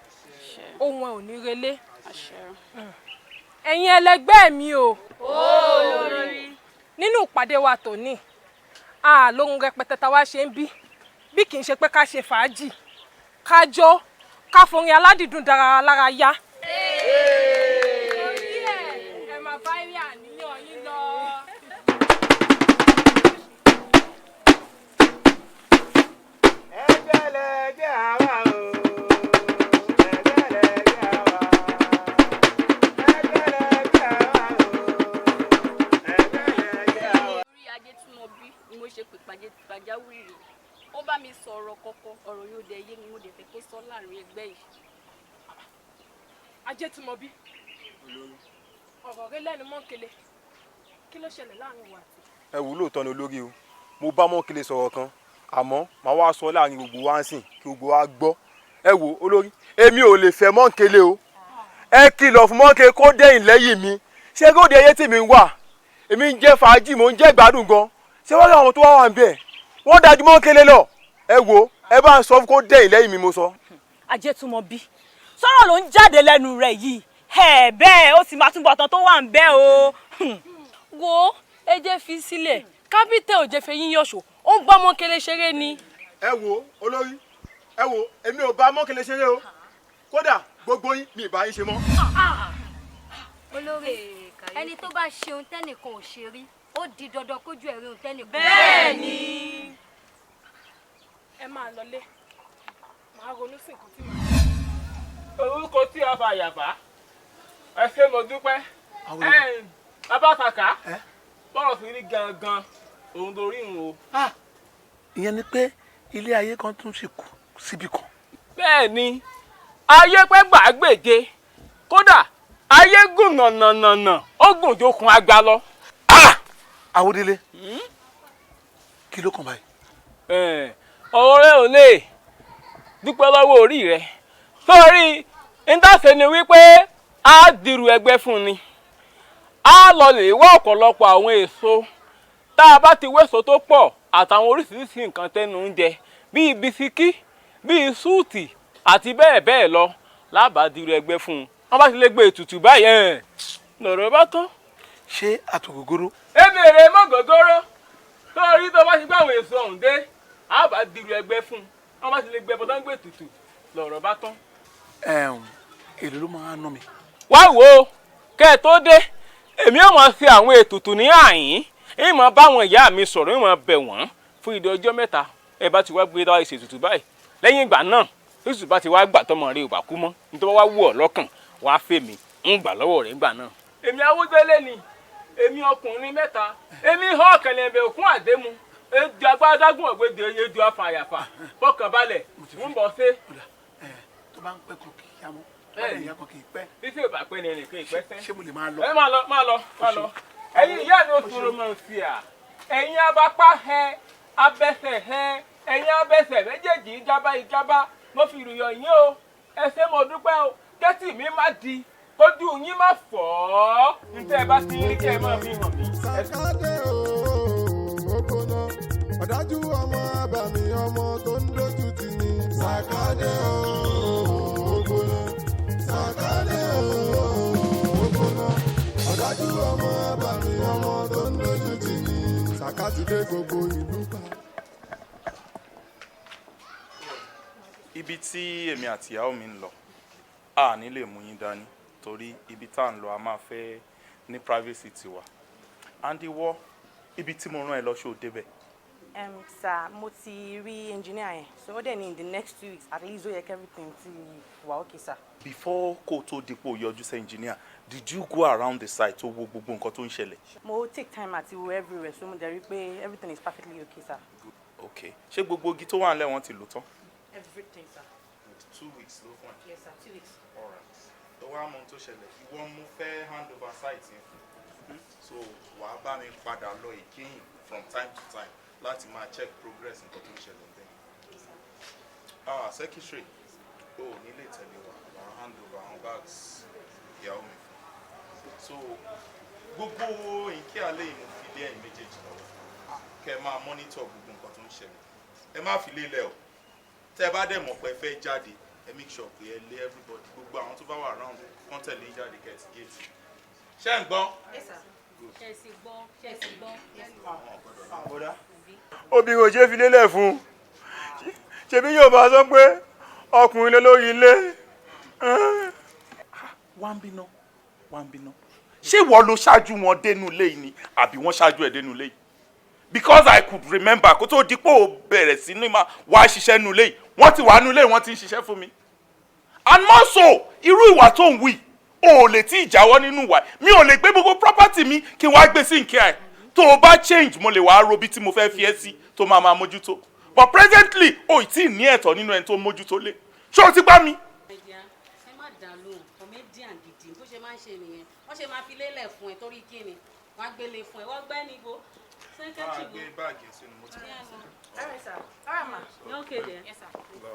ohun ẹ ò ní relé. Ẹ̀yin ẹlẹgbẹ́ mi o, Olórí. Nínú ìpàdé wa tòní, a lóhun rẹpẹtẹ tá a wá ṣe ń bí bí kì í ṣe pé ká ṣe fàájì, ká jó, ká forin aládìídùn dára lára yá. Torí ẹ ẹ máa bá eré àníyàn yín lọ. Ẹgbẹ́lẹ́gbẹ́ àwa o, ẹgbẹ́lẹ́gbẹ́ àwa. Ẹgbẹ́lẹ́gbẹ́ àwa o, ẹgbẹ́lẹ́gbẹ́ àwa. Orí ajé tí mo bí ni mo ṣe pè pàjáwìrì. Ó bá mi sọ ọ̀rọ̀ kọ̀ọ̀kan, ọ̀rọ̀ yóò dẹ̀ yé mi, mo dẹ̀ fẹ́ kó sọ láàrin ẹgbẹ́ yìí. Ajé tí mo bí, ọ̀rọ̀ rẹ lẹ́nu mọ́kele, kí ló ṣẹlẹ̀ láàrin wa àti. Ẹ wò, lóòótọ́ ni olórí o, mo bá Mọ́kele sọ̀rọ̀ kan, àmọ́ màá wá sọ láàrin gbogbo wa ń sìn kí gbogbo wa gbọ́. Ẹ wò olórí, èmi ò lè fẹ́ Mọ́kele o. Ẹ kìlọ̀ fún Mọ́kele kó dẹ̀yìn lẹ́yìn mi. Ṣé kó de ayé tèmi ń wà? Èmi ń jẹ́ fàájì, mò ń jẹ́ ìgbádùn gan. Ṣé wọ́n rí àwọn tó wá wà ń bẹ̀? Wọ́n dájú Mọ́kele lọ. Ẹ wò, ẹ bá ń sọ fún kó dẹ̀yìn lẹ́yìn mi, mo sọ. Ajétúmọ̀bí, sọ̀rọ̀ ló ń jáde lẹ́nu rẹ̀ yìí. Ẹ bẹ́ẹ̀ ó sì máa túbọ̀ tán tó wà ń bẹ́ o. Wo, ẹ jẹ́ fi sílẹ̀, kábítẹ̀ ò jẹ́ fẹ́ yín yọ̀ṣọ̀, ó ń bá Mọ́kele ṣeré ni. Ẹ wo olórí, ẹ wo, èmi ò bá Mọ́kele ṣeré o. Kódà gbogbo yín, mi ì bá yín ṣe mọ́. Olórí, ẹni tó bá ṣe ohun tẹ́nìkan ò ṣe rí, ó di dandan kójú ẹ̀rí ohun tẹ́nìkan ò ṣe rí. Bẹ́ẹ̀ni. Ẹ máa lọlé, màá ronú sí nǹkan tí màá. Orúkọ tí a fa yàbá, ẹ ṣé, mo dúpẹ́. Bàbá Sàká, bọ́rọ̀ sí ní gangan òun torí ìrùn o. Ìyẹn ni pé Ilé ayé kan tún sì kù síbi kan. Bẹ́ẹ̀ ni, ayé pẹ́ gbàgbéje, kódà ayé gùn nànànànà, ó gùn jókun agba lọ. Àwòdélé, kí ló kàn báyìí? Ọ̀rọ̀ rẹ ò lè dúpẹ́ lọ́wọ́ orí rẹ sórí níta-ṣe ni wípé á dirù ẹgbẹ́ fún ni, á lọ lè wá ọ̀pọ̀lọpọ̀ àwọn èso. Tá a bá ti wéso tó pọ̀ àtàwọn oríṣiríṣi nǹkan tẹnu ń jẹ, bíi bisikí, bíi súùtì àti bẹ́ẹ̀ bẹ́ẹ̀ lọ, lábàá dirù ẹgbẹ́ fún un. Wọ́n bá ti lè gbé ètùtù báyẹn, lọ̀rọ̀ bá tán. Ṣé àtògógóró? Ebèrè mọ́gògóró torí tó bá ti gbé àwọn èso ọ̀hún dé, á bá dirù ẹgbẹ́ fún un. Wọ́n bá ti lè gbé ẹbọ tó ń gbé ètùtù, lọ̀rọ̀ bá tán. Èló ló máa ń ná mi? Wá wo, kẹ́ ẹ tó dé, èmi ò mọ̀ ṣe àwọn ètùtù ní àyín, ìmọ̀ báwọn ìyá mi sọ̀rọ̀, ìmọ̀ bẹ̀ wọ́n fún ìdí ọjọ́ 3. Ẹ bá ti wá gbé dáwọ́ ìṣètùtù báyìí, lẹ́yìn ìgbà náà ètùtù bá ti wá gbà, tọmọ rẹ ò bá kú mọ́, nítorí wá wù ọ́ lọ́kàn wá fẹ́ mi ń gbà lọ́wọ́ rẹ̀ ńgbà náà. Èmi Awódélé ni, èmi ọkùnrin mẹ́ta, èmi hàn kẹlẹ̀bẹ̀ òkun àdému, ejò agbádágún ọ̀gbẹ́dẹ, ejò afàyàfà. Fọkàn balẹ̀, ń bọ̀ ṣe. Tó bá ń pẹ́ kan kì í yá mọ́, bẹ́ẹ̀ ni ìyá kan kì í pẹ́. Títí ò bá pẹ́ ni ẹnìkan ìpẹ́ sẹ́. Ṣé mo lè máa lọ? Ẹ máa lọ, máa lọ, máa lọ. Ẹ̀yin ìyá mi ò sọ̀rọ̀ mọ̀ sí à. Ẹ̀yin abapá hẹ, abẹsẹ̀ hẹ, ẹ̀yin abẹsẹ̀ méjèèjì ìjábá ìjábá, mo fi ìròyìn yín o. Ẹ ṣé, mo dúpẹ́ o. Kẹ́tì mi má di, kójú yín má fọ́. Ntẹ́ ẹ bá ti rí kẹ́ ẹ máa fi hàn mí. Sàkádé ooo, gbóná. Ọ̀dájú ọmọ abàmì, ọmọ tó ń dojú tì ní. Sàkádé ooo, gbóná. Sàkádé ooo, gbóná. Ọ̀dájú ọmọ abàmì, ọmọ tó ń dojú tì ní. Sàkátìdé gbogbo ìlú pa. Ibi tí èmi àti ìyàwó mi ń lọ, a ní lè mú yín dání torí ibi tá à ń lọ, a máa fẹ́ ní privacy tiwa. And ìwọ, ibi tí mo rán ẹ lọ, ṣó o débẹ̀? Sir, mo ti rí engineer yẹn, so ó dẹ̀ ní in the next 2 weeks at least, ó yẹ kí everything ti wà okay, sir. Before kó o tó dípò yọjú sí engineer, did you go around the site tó wo gbogbo nǹkan tó ń ṣẹlẹ̀? Mo take time àti wo everywhere, so mo dẹ̀ rí pé everything is perfectly okay, sir. Ok, ṣé gbogbo igi tó wà nílẹ̀ wọ́n ti lò tán? Everything, sir. 2 weeks ló fún ẹ? Yes, sir, 2 weeks. Alright, tó wá mọ ohun tó ṣẹlẹ̀, ìwọ mo fẹ́ hand over site yẹn fún, so wàá bá mi padà lọ again from time to time láti máa check progress nǹkan tó ń ṣẹlẹ̀ bẹ́ẹ̀. Ah, secretary, o ò ní lè tẹ̀lé wa, wàá hand over àwọn bags ìyàwó mi fún. So gbogbo ìkí alẹ́ yìí, mo fi lé ẹ̀yin méjèèjì lọ́wọ́ kẹ́ ẹ máa monitor gbogbo nǹkan tó ń ṣẹlẹ̀. Ẹ má fi lélẹ̀ o. Tẹ́ ẹ bá dẹ̀ mọ̀ pé ẹ fẹ́ jáde, ẹ make sure pé ẹ lé everybody, gbogbo àwọn tó bá wà around, kán tẹ̀lé yín jáde, kẹ́ ẹ ti gate. Ṣé ń gbọ́? Yes, sir. Ṣe sì gbọ́, ṣe sì gbọ́. Bọ́dá, obìnrin ò ṣe é fi lélẹ̀ fún un. Ṣebí yóò bá sọ pé ọkùnrin ló lórí ilé. Wá ń bínú, wá ń bínú. Ṣé ìwọ ló ṣáájú wọn dénú ilé yìí ni, àbí wọ́n ṣáájú ẹ̀ dénú ilé yìí? Because I could remember, kó tó dípò bẹ̀rẹ̀ sí ní máa wá ṣiṣẹ́ nú ilé yìí, wọ́n ti wà nú ilé yìí, wọ́n ti ń ṣiṣẹ́ fún mi. And more so, irú ìwà tó ń wí, o ò lè tí ì jáwọ́ nínú ìwà. Mi ò lè gbé gbogbo property mi kí n wá gbé sí nkí ẹ̀. Tó o bá change, mo lè wá ro bí tí mo fẹ́ fi ẹ́ sí tó máa máa mójútó, but presently o ì tí ì ní ẹ̀tọ́ nínú ẹni tó mójútó lé. Ṣé o ti gbá mi? Ẹ má dà lóhùn, comedian gidi bó ṣe máa ń ṣe nìyẹn. Wọ́n ṣe máa fi lélẹ̀ fún ẹ torí kí ni wọ́n á gbélé fún ẹ, wọ́n gbẹ́ ní ibo sẹ́kẹ́tì Máa gbé báàgì sínú mọ́tò. All right, sir. All right, ma. Okay there. Yes, sir. Lọ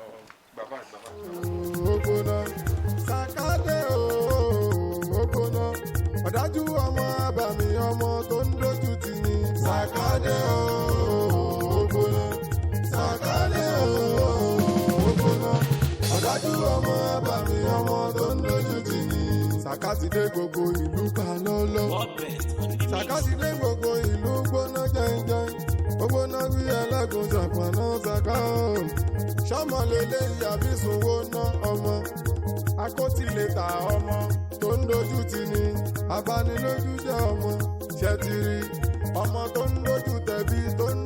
gba báàgì, gba báàgì. Ògbóná Sàkádé ooo, ògbóná. Ọ̀dájú ọmọ abàmì, ọmọ tó ń dojú tì ní. Sàkádé ooo, ògbóná. Sàkádé ooo, ògbóná. Ọ̀dájú ọmọ abàmì, ọmọ tó ń dojú tì ní. Sàkátìdé gbogbo ìlú pa lọ́lọ́. Sàkátìdé gbogbo ìlú gbóná jẹ́njẹ́n. Ó gbóná bí ẹlẹ́gùn ṣàpọ̀nà ṣàká o. Sọ́mọ lélẹ́ ìyàbí sunwó ná ọmọ. Akótilétà ọmọ tó ń dojú tì ní. Abanilójú jẹ́ ọmọ. Ṣẹ́tìrì ọmọ tó ń dojú tẹ̀bí tó ń